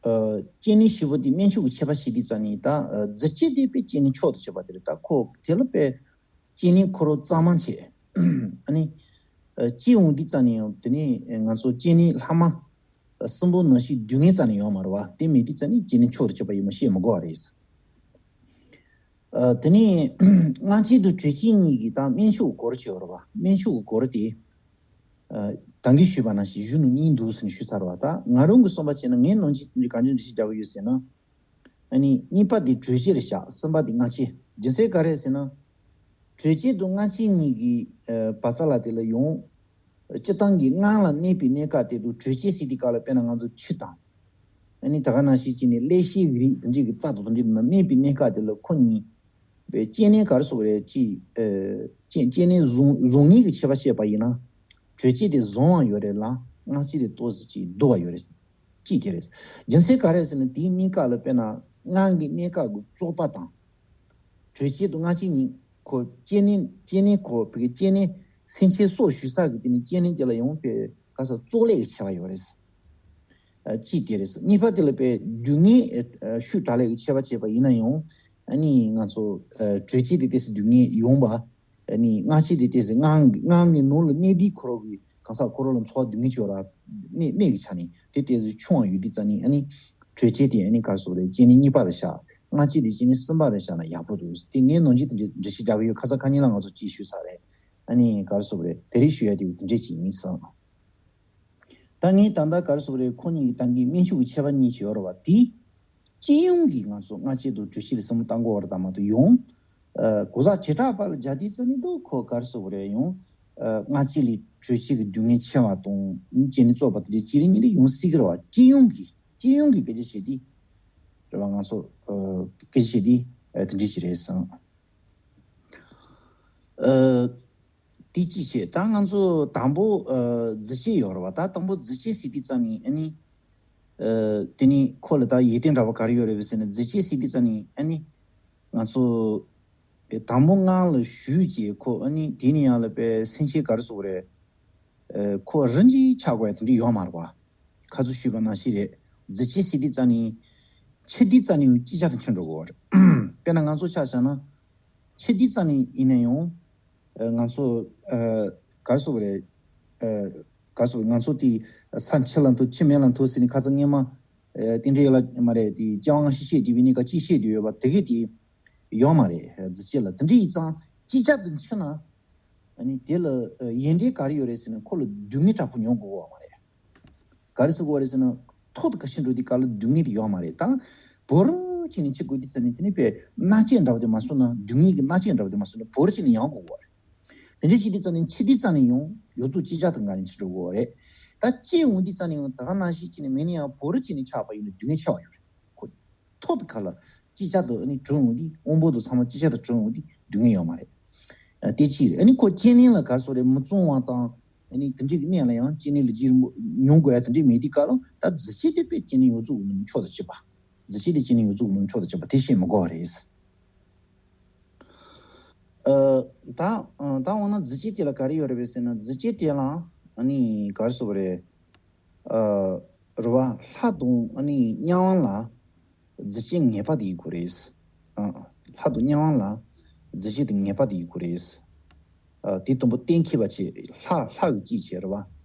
ཨ། སྐྱེ་གནས་བཞི་པོ་དེ་དམན་ཕྱོགས་ཀྱི་ཁྱད་པར་ཤེས་དུས་ཙམ་ནས་ད་ཨ། རྫས་སྐྱེས་དེ་དཔེ་སྐྱེ་གནས་མཆོག་ཏུ་གྱུར་པ་དེ་རེད། ད་ཁོ་དེ་ལ་དཔེ་སྐྱེ་གནས་ཁོ་རང་གཙང་མ་བྱས། ཨ་ནི་ཨ། སྐྱེ་འོང་དུས་ཙམ་ནས་ཡང་དེ་ནས་ང་ཚོ་སྐྱེ་གནས་ལྷག་མ་གསུམ་པོ་ནང་བཞིན་སྡུག་བསྔལ་རྩ་ནས་ཡོད་མ་རེད་བ། དེ་མེད་དུས་ཙམ་ནས་སྐྱེ་གནས་མཆོག་ཏུ་གྱུར་པ་ཡིན་པ་བཤད་མི་དགོས་པ་རེད། ཨ། དེ་ནས་སྔ་ཕྱི་དང་གྲོལ་བྱེད་གཉིས་ཀྱི་ད་དམན་ཕྱོགས་སྐོར་བྱས་པ་རེད་བ། དམན་ཕྱོགས་སྐོར་དེ་ཨ། ད་གིན་ཞུས་པ་ནང་བཞིན་གཞུང་ནང་གཉིས་འདུག་ཟེར་ནས་ཞུས་ཚར་བ། ད་ང་རང་གི་བསམ་པ་བྱས་ན་ངས་ནང་བཞིན་ག་འདྲ་འགྲེལ་བཤད་རྒྱག་གི་ཡོད་ཟེར་ན། ཨ་ནི་གཉིས་པ་དེ་གྲོལ་བྱེད་རེད་བཞག་གསུམ་པ་དེ་སྔ་ཕྱི། རྒྱུ་མཚན་ག་རེ་ཟེར་ན། གྲོལ་བྱེད་དང་སྔ་ཕྱི་གཉིས་ཀྱི་ཨ། བར་མཚམས་ལ་དེ་ལ་ཡང་། སྤྱིར་བཏང་གི་སྔོན་ལ་གནས་པའི་གནས་སྐབས་དེ་དང་གྲོལ་བྱེད་ཟེར་དུས་སྐབས་ལ་དཔེར་ན་ང་ཚོ་ཆུ་དང་། ཨ་ནི་ད་ག་ནང་བཞིན་བྱས་ནས་ཀླད་ཤེས་ཀྱི་རིགས་དེ་འདྲའི་གི་རྩ་དང་དེ་འདྲའི་ནང་གནས་པའི་གནས་སྐབས་དེ་ལ་ཁོ་གཉིས་པའི་སྐྱེ་གནས་ག་རེ་ཟེར་དགོས་རེད། ཅིག་ཨ། སྐྱེ་སྐྱེ་གནས་བཟང་བཟང་ངན་གྱི་ཁྱད་པར་བཤད་པ་ཡིན་ན། གྲོལ་བྱེད་དེ་བཟང་བ་ཡོད་རེད་ལ་སྔ་ཕྱི་དེ་ཏོག་ཙམ་ཅིག་སྡུག་པ་ཡོད་རེད། གཅིག་དེ་རེད། རྒྱུ་མཚན་ག་རེ་ཟེར་ན་དེའི་གནས་སྐབས་ལ་དཔེར་ན་སྔོན་གྱི་གནས་སྐབས་ཀྱི་བཙོག་པ་དང་། གྲོལ་བྱེད་དང་སྔ་ཕྱི་གཉིས་ཁོ་སྐྱེ་གནས་སྐྱེ་གནས་ཁོ་བོད་ཀྱི་སྐྱེ་གནས་སེམས་ཅན་སྲོག་ཞུ་ས་གི་དེ་ནི་སྐྱེ་གནས་དེ་ལ་ཡང་དཔེ་ག་ས་བཙོག་ལས་ཀྱི་ཆེ་བ་ཡོད་རེད། ཨ། གཅིག་དེ་རེད། གཉིས་པ་དེ་ལ་དཔེ་སྡུག་བསྔལ་ཨ། ཤུགས་དྲག་ལས་ཀྱི་ཆེ་བ་བྱས་པ་ཡིན་ན་ཡང་ཨ་ནི་ང་ཚོ་ཨ། གྲོལ་བྱེད་དེ་ཏོག་ཙམ་སྡུག་བསྔལ་ཡོང་བ། ཨ་ནི་སྔ་ཕྱི་དེ་ཏོག་ཙམ་སྔོན་སྔོན་གྱི་ནང་ལ་གནས་དུས་ཁོ་རང་གི་གང་ཟག་ཁོ་རང་ལ་འཚོ་བ་སྡུག་བསྔལ་ཅིག་ཡོད་ར། གནས་གནས་ཀྱི་ཆ་ནས་དེ་ཏོག་ཙམ་ཆུང་བ་ཡོད་དུས་ཙམ་ནས་ཨ་ནི་གྲོལ་བྱེད་དེ་ཨ་ནི་ག་རེ་ཟེར་དགོས་རེད། སྐྱེ་གནས་གཉིས་པ་ལ་བཞག་སྔ་ཕྱི་དེ་སྐྱེ་གནས་གསུམ་པ་ལ་བཞག་ན་ཡག་པོ་འདུག་དེ་ངས་ནང་བཞིན་དེ་འདྲ་འགྲེལ་བཤད་རྒྱག་གི་ཡོད། ཁ་སང་ཁ་ཉིན་ལ་ང་ཚོ་གཅིག་ཞུས་ཚར་རེད། ཨ་ནི་ག་རེ་ཟེར་དགོས་རེད། དེ་རིང་ཞུ་ཡ་དེ་དེ་འདྲས་ཅིག་ཡིན་སོང་། ད་ངས་ད་ལྟ་ག་རེ་ཟེར་དགོས་རེད། ཁོ་གཉིས་ཀྱི་ད་གིན་དམན་ཕྱོགས་ཀྱི་ཁྱད་པར་གཉིས་ཅིག་ཡོད་རེད་བ། དེ་སྤྱི་ཡོངས་ཀྱི་ང་ཚོ་སྔ་ཕྱི་དང་གྲོལ་བྱེད་ལ་བསམ་བློ་བཏང་དགོས་པ་རེད། ད་མ་གཏོགས་ཡང་ཨ། གོ་ས་བྱེ་བྲག་པ་ལ་སྦྱར་དུས་ཙམ་ནས་ད་ཁོ་ག་རེ་ཟེར་དགོས་རེད། ཡང་ཨ། སྔ་ཕྱི་ལས་གྲོལ་བྱེད་ཀྱི་སྡུག་བསྔལ་ཆེ་བ་དང་སྐྱེ་གནས་བཙོག་པ་དེ་འདྲའི་གཅིག་རེ་གཉིས་རེ་ཡོང་སྲིད་ཀྱི་རེད་བ། སྤྱི་ཡོངས་ཀྱི་སྤྱི་ཡོངས་ཀྱི་སྐད་ཆ་བཤད་དུས་རེད་བ། ང་ཚོ་ཨ། སྐད་ཆ་བཤད་དུས་ཨ། དེ་འདྲའི་ཅིག་རེད་བསམ། ཨ། དེ་གཅིག་བྱས། ད་ང་ཚོ་དང་པོ་ཨ། རྫས་སྐྱེས་ཡོད་རེད་བ། ད་དང་པོ་རྫས་སྐྱེས་ཟེར་དུས་ཙམ་ནས་ཨ་ནི་ཨ། དེ་ནི་ཁོ་ལ་ད་ཡོན་ཏན་འདྲ་བ་ག་རེ་ཡོད་རེད་བས་ཟེར་ན། རྫས་སྐྱེས་ཟེར་དུས་ཙམ་ནས་ཨ་ནི་ང་ཚོ་དང་པོ་སྔོན་ལ་ཞུས་བྱས་ཁོ་ཨ་ནི་དེ་ནི་ཡང་ལ་དཔེ་སེམས་ཅན་ག་རེ་ཟེར་དགོས་རེད། ཨ། ཁོ་རང་གིས་ཆགས་དགོས་ཡ་དེ་འདྲ་ཡོད་མ་རེད་བ། ཁ་ཚུར་ཞུས་པ་ནང་བཞིན་རེད། རྫས་སྐྱེས་ཟེར་དུས་ཙམ་ནས་འཆི་དུས་ཙམ་ནས་ཅིག་ཅར་དུ་འཆི་འགྲོ་གི་ཡོད་རེད། དཔེར་ན་ང་ཚོ་ཆ་བཞག་ན། འཆི་དུས་ཙམ་ནས་ཡིན་ན་ཡང་། ཨ། ང་ཚོ་ཨ། ག་རེ་ཟེར་དགོས་རེད། ཨ། ག་རེ་ཟེར་དགོས་རེད། ང་ཚོ་དེ་ས་འཆི་ལ་འཐོར་འཆི་མེད་ལ་འཐོར་ཟེར་ནས་ཁ་སང་སྔོན་མ་ཨ། དེ་འདྲའི་ལ་མ་རེད། དེ་སྤྱང་བ་ཤི་བཤད་བསྡད་པའི་གནས་སྐབས་ཅིག་བཤད་བསྡད་ཡོད་པ་དེ་གས་དེ་ཡོད་མ་རེད། རྫས་སྐྱེས་ལ་དེ་འདྲ་ཡིན་ཙང་ཅིག་ཅར་དུ་འཆི་ན་ཨ་ནི་དེ་ལ་ཨ། ཡོན་ཏན་ག་རེ་ཡོད་རེད་ཟེར་ན་ཁོ་ལ་སྡུག་བསྔལ་དྲག་པོ་མྱོང་དགོས་པ་མ་རེད། ག་རེ་ཟེར་དགོས་རེད་ཟེར་ན། ཐོག་ཏུ་ཁ་ཤས་འགྲོ་དུས་སྐབས་ལ་སྡུག་བསྔལ་དེ་ཡོད་མ་རེད། ད་བོར་བྱས་ནས་འཆི་དགོས་དུས་ཙམ་ནས་དེ་ནི་དཔེ་མནར་གཅོད་འདྲ་བ་དེ་མ་སོང་ན། སྡུག་བསྔལ་གྱི་མནར་གཅོད་འདྲ་བ་དེ་མ་སོང་ན་བོར་བྱས་ནས་ཡང་དགོས་པ་རེད། དེ་འདྲ་བྱེད་དུས་ཙམ་ནས་འཆི་དུས་ཙམ་ནས་ཡང་ཡོངས་རྫོགས་ཅིག་ཅར་དུ་འགག་ནས་འཆི་འགྲོ་དགོས་པ་རེད། ད་སྐྱེ་འོང་དུས་ཙམ་ནས་ཡང་ད་ག་ནང་བཞིན་བྱས་ནས་མེད་ན་ཡང་བོར་བྱས་ནས་ཆགས་པ་ཡིན་ན་སྡུག་བསྔལ་ཆེ་བ་ཡོད་རེད། ཁོ་ཐོག་ཏུ་ཁ་ལ་ཅིག་ཅར་དུ་ཨ་ནི་གྲོལ་འོང་དུས། དབང་པོ་དང་ཚང་མ་ཅིག་ཅར་དུ་གྲོལ་འོང་དུས་སྡུག་བསྔལ་ཡོད་མ་རེད། ཨ། དེ་གཅིག་རེད། ཨ་ནི་ཁོ་སྐྱེ་གནས་ལ་ག་རེ་ཟེར་དགོས་རེད། མི་གཙང་བ་དང་ཨ་ནི་དེ་འདྲའི་གི་གནས་ལ་ཡང་སྐྱེ་གནས་ལ་རྗེས་རིང་པོ་མྱོང་དགོས་ཡ་དེ་འདྲའི་མེད་དུས་སྐབས་ལ་ད་རྫས་སྐྱེས་དེ་དཔེ་སྐྱེ་གནས་ཡོངས་རྫོགས་ཀྱི་ནང་མཆོག་ཏུ་གྱུར་པ། རྫས་སྐྱེས་དེ་སྐྱེ་གནས་ཡོངས་རྫོགས་ཀྱི་ནང་མཆོག་ཏུ་གྱུར་པ་དེ་བཤད་མི་དགོས་པ་རེད། ཨ། ད་ཨ། ད་འོ་ན་རྫས་སྐྱེས་དེ་ལ་ག་རེ་ཡོད་རེད་པས་ཟེར་ན། རྫས་སྐྱེས་དེ་ལ་ཨ་ནི་ག་རེ་ཟེར་དགོས་རེད། ཨ། རེད་བ། ལྷ་དང་ཨ་ནི་དམྱལ་བ་ལ་རྫས་སྐྱེས་ངེས་པ་དེ་ཡོད་དགོས་རེད། ཨ། ལྷ་དང་དམྱལ་བ་ལ་རྫས་སྐྱེས་དེ་ངེས་པ་དེ་ཡོད་དགོས་རེད། ཨ། དེ་དང་པོ་གཏན་འཁེལ་བ་བྱས། ལྷ་ལྷ་གི་གཅིག་བྱས་རེད་བ།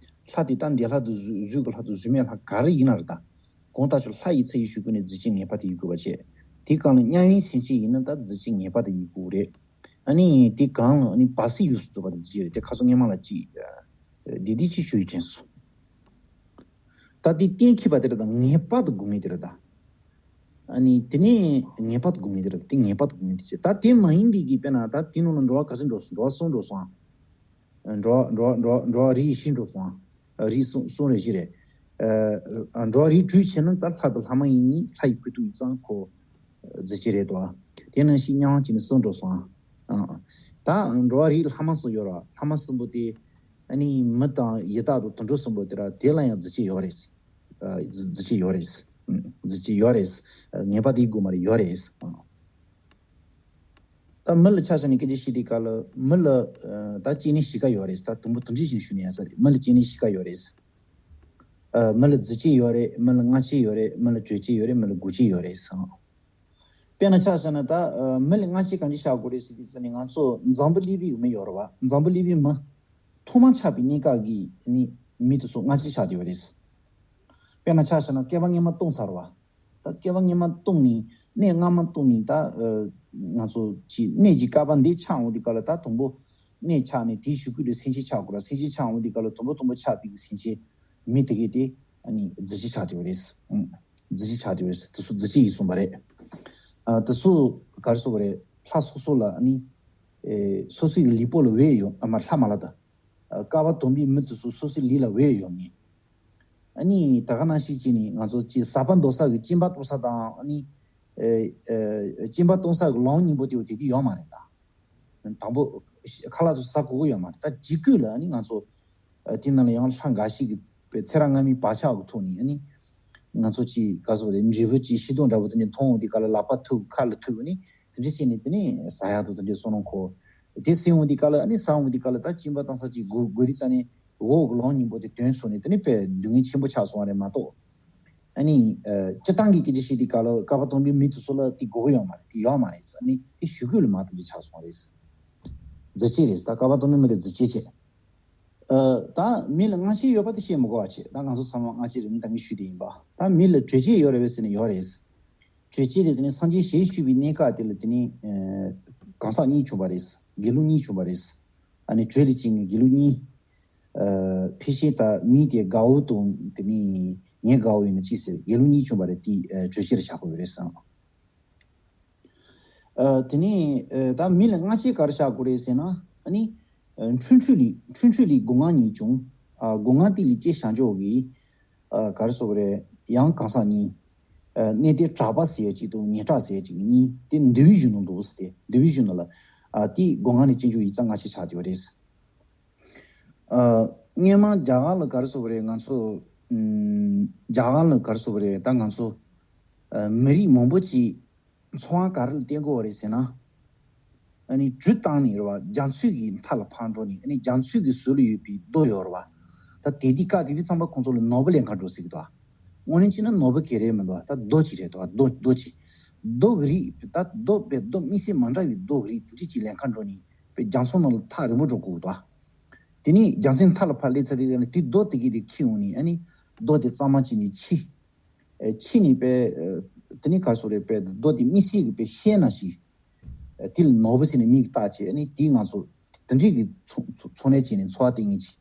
ལྷ་དེ་ད་འདས་ལྷ་དང་གཟུགས་གཟུགས་ཀྱི་ལྷ་དང་གཟུགས་མེད་ལྷ་ག་རེ་ཡིན་ན་རེད། ད་ གང་ལྟར་ཀྱང་ལྷ་ཡི་ཚུལ་ཡིན་ཞུ་དགོས་ནས་རྫུས་སྐྱེས་ངེས་པར་དུ་ཡིན་དགོས་པ་བྱས། དེའི་སྒང་ལ་མཉམ་ཡེ་སེམས་ཅན་ཡིན་ན་ད་རྫུས་སྐྱེས་ངེས་པར་དུ་ཡིན་དགོས་རེད། ཨ་ནི་དེའི་སྒང་ལ་ཨ་ནི་བར་སྲིད་ཡོངས་སུ་རྫོགས་པ་དང་རྫུས་སྐྱེས་རེད། དེ་ཁ་སང་སྔོན་མ་ལ་ཅིག་བསྡད་བསྡད་ཅིག་ཞུ་ཡི་དྲན་སོང་། ད་དེ་གཏན་འཁེལ་བ་དེ་རེད། ད་ངེས་པར་དུ་དགོས་ངེས་དེ་རེད། ད་ཨ་ནི་དེ་ནས་ངེས་པར་དུ་དགོས་ངེས་དེ་རེད། དེ་ངེས་པར་དུ་དགོས་ངེས་དེ་བྱས། ད་དེ་མ་ཡིན་པའི་གི་དཔེར་ན་ད་དེ་ནང་ལ་འགྲོ་བ་ག་ཚོད་འགྲོ་སོང་། འགྲོ་བ་གསུམ་འགྲོ་སོང་ཨ། འགྲོ་བ་འགྲོ་བ་འགྲོ་བ་འགྲོ་བ་རིགས་བཞི་འགྲོ་སོང་ཨ། རིགས་གསུམ་གསུམ་རེད། བཞི་རེད། ཨ་འགྲོ་བ་རིགས་དྲུག་བྱས་ན་ད་ལྷ་དང་ལྷ་མ་ཡིན་གཉིས། ལྷ་ཡི་ཁུ་ཐུག་ཡིན་ཙང་ཁོ་རྫུས་སྐྱེས་རེད་དོ། དེ་ནང་བཞིན་མཉམ་བྱས་ནས་གསུམ་འགྲོ་སོང་ཨ། ཨ་ད་འགྲོ་བ་རིགས་ལྷ་མ་གསུམ་ཡོད་ར། ལྷ་མ་གསུམ་པོ་དེ་ཨ་ནི་མི་དང་ཡི་དྭགས་དང་དུད་འགྲོ་གསུམ་པོ་དེ་ར་དེ་ལ་ཡང་རྫུས་སྐྱེས་ཡོད་རེད། ཨ་རྫུས་རྫུས་སྐྱེས་ཡོད་རེད། ཨ་རྫུས་སྐྱེས་ཡོད་རེད། ཨ་ངེས་པར་དུ་ཡིན་དགོས་མ་རེད། ཡོད་རེད། ཨ་ད་མི་ལ་ཆ་བཞག་ནས་སྐད་ཆ་བཤད་དུས་སྐབས་ལ་མི་ལ་ཨ་ད་སྐྱེ་གནས་བཞི་ཀ་ཡོད་རེད། ད་དུམ་བུ་དུམ་གྲ་བཞིན་ཞུས་ན་ཡག་ས་རེད། མི་ལ་སྐྱེ་གནས་བཞི་ཀ་ཡོད་རེད། ཨ་མི་ལ་རྫུས་སྐྱེས་ཡོད་རེད། མི་ལ་མངལ་སྐྱེས་ཡོད་རེད། མི་ལ་དྲོད་སྐྱེས་ཡོད་རེད། མི་ལ་འགོག་སྐྱེས་ཡོད་རེད་ཟེར། དཔེར་ན་ཆ་བཞག་ན་ད་ཨ་མི་ལ་མངལ་སྐྱེས་གང་ཅི་བཞག་དགོས་རེད་ཟེར་དུས་ཙམ་ནས་ང་ཚོ་འཛམ་བུ་གླིང་པའི་མི་ཡོད་རེད་བ། འཛམ་བུ་གླིང་པའི་མི་ཐོག་མ་ཆགས་པའི་གནས་སྐབས་ཀྱི་ནི་མི་དེ་ཚོ་མངལ་སྐྱེས་ཆགས་བསྡད་ཡོད་རེད། དཔེར་ན་ཆ་བཞག་ན་བསྐལ་པ་སྔོན་མ་སྟོང་ཚར་བ། ད་བསྐལ་པ་སྔོན་མ་སྟོང་ནས་གནས་སྔ་མ་སྟོང་ནས་ད་ཨ་ང་ཚོ་ཀྱི་གནས་ཀྱི་བསྐལ་པ་འདི་ཆགས་འོང་དུས་སྐབས་ལ་ད་དང་པོ་གནས་ཆགས་ནས་དེའི་གཞུག་གུ་ལ་སེམས་ཅན་ཆགས་དགོས་ར། སེམས་ཅན་ཆགས་འོང་དུས་སྐབས་ལ་དང་པོ་དང་པོ་ཆགས་པའི་སེམས་ཅན་མི་དེ་གས་དེ་ཨ་ནི་རྫུས་སྐྱེས་ཆགས་བསྡད་ཡོད་རེད། ཨང་། རྫུས་སྐྱེས་ཆགས་བསྡད་ཡོད་རེད། དེ་ཚོ་རྫུས་སྐྱེས་ཡིན་གསུངས་པ་རེད། ཨ་དེ་ཚོ་ག་རེ་ཟེར་དགོས་རེད། ལྷ་སོ་སོ་ལ་ཨ་ནི་ཨེ་སོ་སོའི་ལུས་པོ་ལ་འོས་ཡོད། ཨ་མ་ལྷ་མ་ལ་ད་ཨ་བསྐལ་པ་དུམ་པའི་མི་དེ་ཚོ་སོ་སོའི་ལུས་ལ་འོས་ཡོད་ངེས། ཨ་ནི་ད་ག་ནང་བཞིན་བྱས་ནས་ང་ཚོ་ཅིག་ཟག་པ་འདོར་ས་གི་གཅིན་པ་གཏོང་ས་དང་། ཨ་ནི་ཨེ་ཨེ་གཅིན་པ་གཏོང་ས་གི་ལོང་སྙིང་པོ་དེ་བོ་དེ་དུས་ཡོད་མ་རེད་ད། དང་པོ་ཁ་ལག་ཚོ་ཟ་དགོས་ཀྱི་ཡོད་མ་རེད། ད་འཇིགས་སྐུལ་ལ་ཨ་ནི་ང་ཚོ་ཨ་དེ་ནང་ལ་ཡང་ལྷ་འགའ་ཞིག་གི་པའི་ཚེ་རབས་སྔ་མའི་བག་ཆགས་ཀྱི་ཐོག་ནས་ཨ་ནི་ང་ཚོ་ཅིག་ག་ཟེར་རེད། འབྲས་བུ་ཅིག་ཤིང་སྡོང་འདྲ་པོ་དེ་འདྲ་མཐོང་འོང་དུས་སྐབས་ལ་ལག་པ་ཐུག་ཁ་ལ་ཐུག་ཨ་ནི་དེ་འདྲ་བྱས་ནས་དེ་ནས་ཟ་ཡག་དང་དེ་འདྲའི་བསམ་བློ་འཁོར། དེ་ཟིན་འོང་དུས་སྐབས་ལ་ཨ་ནི་ཟ་འོང་དུས་སྐབས་ལ་ད་གཅིན་པ་གཏོང་ས་ཅིག་དགོས་དགོས་དུས་ཙམ་ནས་འོག་གི་ལོང་སྙིང་པོ་དེ་དོན་སོང་ནས་དེ་ནས་དཔེ་སྡུག་བསྔལ་ཆེན་པོ་ཆགས་སོང་བ་རེད་མ་གཏོགས། ཨ་ནི་ཨ་སྤྱིར་བཏང་གི་སྐད་ཆ་བཤད་དུས་སྐབས་ལ་བསྐལ་པ་དུམ་པའི་མི་དེ་ཚོ་ལ་དེ་དགོས་ཀྱི་ཡོད་མ་རེད། དེ་ཡོད་མ་རེད་ཟེར། ཨ་ནི་དེ་གཞུག་གུ་ལ་མ་དེ་འདྲ་ཆགས་སོང་བ་རེད། རྫུས་སྐྱེས་རེད། ད་བསྐལ་པ་དུམ་པའི་མི་དེ་རྫུས་སྐྱེས་བྱས། ཨ་ད་མི་ལ་མངལ་སྐྱེས་ཡོད་པ་དེ་བཤད་མི་དགོས་པ་བྱས། ད་ང་ཚོ་ཚང་མ་མངལ་སྐྱེས་རིང་ད་གིན་ཞུས་དེ་ཡིན་པ། ད་མི་ལ་དྲོད་སྐྱེས་ཡོད་རེད་པས་ཟེར་ན་ཡོད་རེད། དྲོད་སྐྱེས་དེ་དེ་ནས་སངས་རྒྱས་ཞལ་བཞུགས་པའི་གནས་སྐབས་དེ་ལ་དེ་ནས་ཨ་གང་ཟག་གཉིས་བྱུང་བ་རེད། དགེ་ལུགས་གཉིས་བྱུང་བ་རེད། ཨ་ནི་དྲོད་ལ་སྐྱེས་ནས་དགེ་ལུགས་གཉིས། ཨ་ཕལ་ཆེར་ད་མི་དེ་དགའ་བོ་དང་དེ་ནས་ཉེ་དགའ་བོ་ཡིན་ན་ཅི་ཟེར། དགེ་ལུགས་གཉིས་བྱུང་བ་རེད། དེ་ཨ་དྲོད་སྐྱེས་ལ་བཞག་དགོས་རེད་བསམ། ཨ་དེ་ནས་ཨ་ད་མི་ལ་མངལ་སྐྱེས་ག་རེ་བཞག་དགོས་རེད་ཟེར་ན། ཨ་ནི་ཨ་འཁྲུན་འཁྲུན་ལས་འཁྲུན་འཁྲུན་ལས་སྒོ་ང་གཉིས་བྱུང་། ཨ་སྒོ་ང་དེ་ལས་སྐྱེས་བཞག་འཇོག་གི་ཨ་ག་རེ་ཟེར་དགོས་རེད། ཡང་གང་ཟག་གཉིས། ཨ་གནས་དེ་གྲགས་པ་ཟེར་ཡ་གཅིག་དང་ཉེ་གྲགས་ཟེར་ཡ་གཅིག་གཉིས། དེ་འདུལ་བའི་གཞུང་ནང་འདུག་ཟེར། ཏེ་འདུལ་བའི་གཞུང་ནང་ལ་ཨ་དེ་སྒོ་ང་ནས་སྐྱེ་འཇུག་ཡིག་ཚང་མངལ་སྐྱེས་ཆགས་བསྡད་པ་རེད། ཨ་སྔོན་མ་རྒྱ་གར་ལ་ག་རེ་ཟེར་དགོས་རེད། ང་ཚོ་ཨམ་རྒྱ་གར་ལ་ག་རེ་ཟེར་དགོས་རེད། ད་ང་ཚོ་ཨ་མི་རིགས་མང་པོ་ཅིག་འཚོ་བ་ག་རེ་ལ་བརྟེན་དགོས་པ་རེད་ཟེར་ན། ཨ་ནི་གྲུ་བཏང་ནས་རེད་བ། རྒྱ་མཚོའི་གི་མཐའ་ལ་ཕར་འགྲོ་ནས། ཨ་ནི་རྒྱ་མཚོའི་གི་ཟུར་ལ་ཡོད་པའི་རྡོ་ཡོད་རེད་བ། ད་དེ་དུས་སྐབས་དེ་དུས་ཚང་མ་ཁོང་ཚོ་ལ་ནོར་བུ་ལེན་མཁན་འགྲོ་ཟེར་གི་འདུག་དངོས་གནས་བྱས་ན་ནོར་བུ་ག་རེ་མི་འདུག་ད་རྡོ་གཅིག་རེད་འདུག་རྡོ་རྡོ་གཅིག་རྡོ་གི་རིགས་ད་རྡོ་དཔེ་རྡོ་དམིགས་བསལ་མ་འདྲ་བའི་རྡོ་གི་རིགས་དེ་འདྲ་ཅིག་ལེན་མཁན་འགྲོ་ནས་དཔེ་རྒྱ་མཚོ་ནང་ལ་ཐག་རིང་པོ་འགྲོ་དགོས་འདུག་དེ་ནས་རྒྱ་མཚོའི་མཐའ་ལ་ཕར་སླེབས་ཚར་དུས་ཨ་ནི་དེ་རྡོ་དེ་གི་དེ་འཁྱེར་ཡོང་ནས། ཨ་ནི་རྡོ་དེ་གཙང་མ་བྱས་ནས་ཕྱིས། ཨེ་ཕྱིས་ནས་དཔེ་ཨེ་དེ་ནས་ག་རེ་ཟེར་དགོས་རེད། དཔེ་རྡོ་དེ་དམིགས་བསལ་གྱི་དཔེ་ཤེལ་ནང་བཞིན། ཨེ་དེ་ལ་ནོར་བུ་ཟེར་ནས་མིང་བཏགས་བྱས། ཨ་ནི་དེ་ང་ཚོ་དེ་འདྲའི་གི་འཚོ་འཚོ་འཚོ་གནས་བྱས་ནས་འཚོ་བ་སྐྱེལ་མཁན་ཅིག་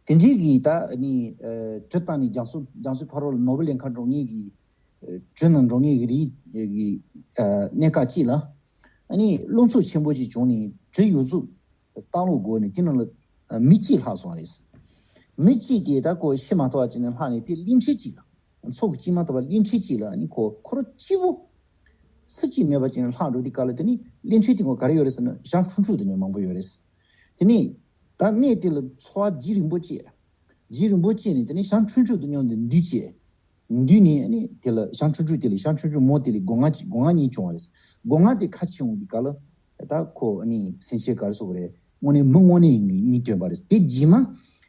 དེ་འདྲའི་གི་ད་ཨ་ནི་ཨེ་གྲུ་བཏང་ནས་རྒྱ་མཚོ་རྒྱ་མཚོའི་ཕ་རོལ་ལ་ནོར་བུ་ལེན་མཁན་འགྲོ་མཁན་གྱི་ཨེ་གྲུ་ནང་འགྲོ་མཁན་གྱི་རིགས་ཀྱི་ཨེ་གནས་སྐབས་གཅིག་ལ། ཨ་ནི་རླུང་འཚུབ་ཆེན་པོ་ཅིག་བྱུང་ནས་གྲུ་ཡོངས་རྫོགས་ལྟག་ལོག་བསྒོར་ནས་དེ་ནང་ལ་ཨ་མི་གཅིག་ལྷག་སོང་བ་རེད། མི་གཅིག་དེ་ད་ཁོ་ཤི་མ་ཐུབ་པ་བྱས་ནས་ལྷག་ནས་དེ་གླིང་ཕྲན་གཅིག་ལ། མཚོ་གི་དཀྱིལ་མ་ཐུབ་པ་གླིང་ཕྲན་གཅིག་ལ་ཨ་ནི་ཁོ་ཁོ་རང་གཅིག་པུ་སུ་གཅིག་མེད་པ་བྱས་ནས་ལྷག་འགྲོ་དུས་སྐབས་ལ། དེ་ནི་གླིང་ཕྲན་དེ་ཁོ་ག་རེ་ཡོད་རེད་ཟེར་ན་ཞང་ཁྲུང་ཁྲུང་དེ་ནས་མང་པོ་ཡོད་རེད། དེ་ནི་ད་གནས་དེ་ལ་འཚོ་བ་ལྗིད་རིང་པོ་བྱས། ལྗིད་རིང་པོ་བྱས་ནས་དེ་ནི་ཞང་ཁྲུང་ཁྲུང་དང་མཉམ་དུ་འདུས་བྱས། འདུས་ནས་ཨ་ནི་དེ་ལ་ཞང་ཁྲུང་ཁྲུང་དེ་ལ་ཞང་ཁྲུང་ཁྲུང་མོ་དེ་ལ་སྒོ་ང་གཅིག་སྒོ་ང་གཉིས་བྱུང་བ་རེད། སྒོ་ང་དེ་ཁ་ཕྱེ་འོང་དུས་སྐབས་ལ་ད་ཁོ་ཨ་ནི་སེམས་ཅན་ག་རེ་ཟེར་དགོས་རེད། དངོས་གནས་མི་དངོས་གནས་ཡིན་གྱི་གཉིས་སྟོན་པ་རེད། དེ་རྗེས་མ་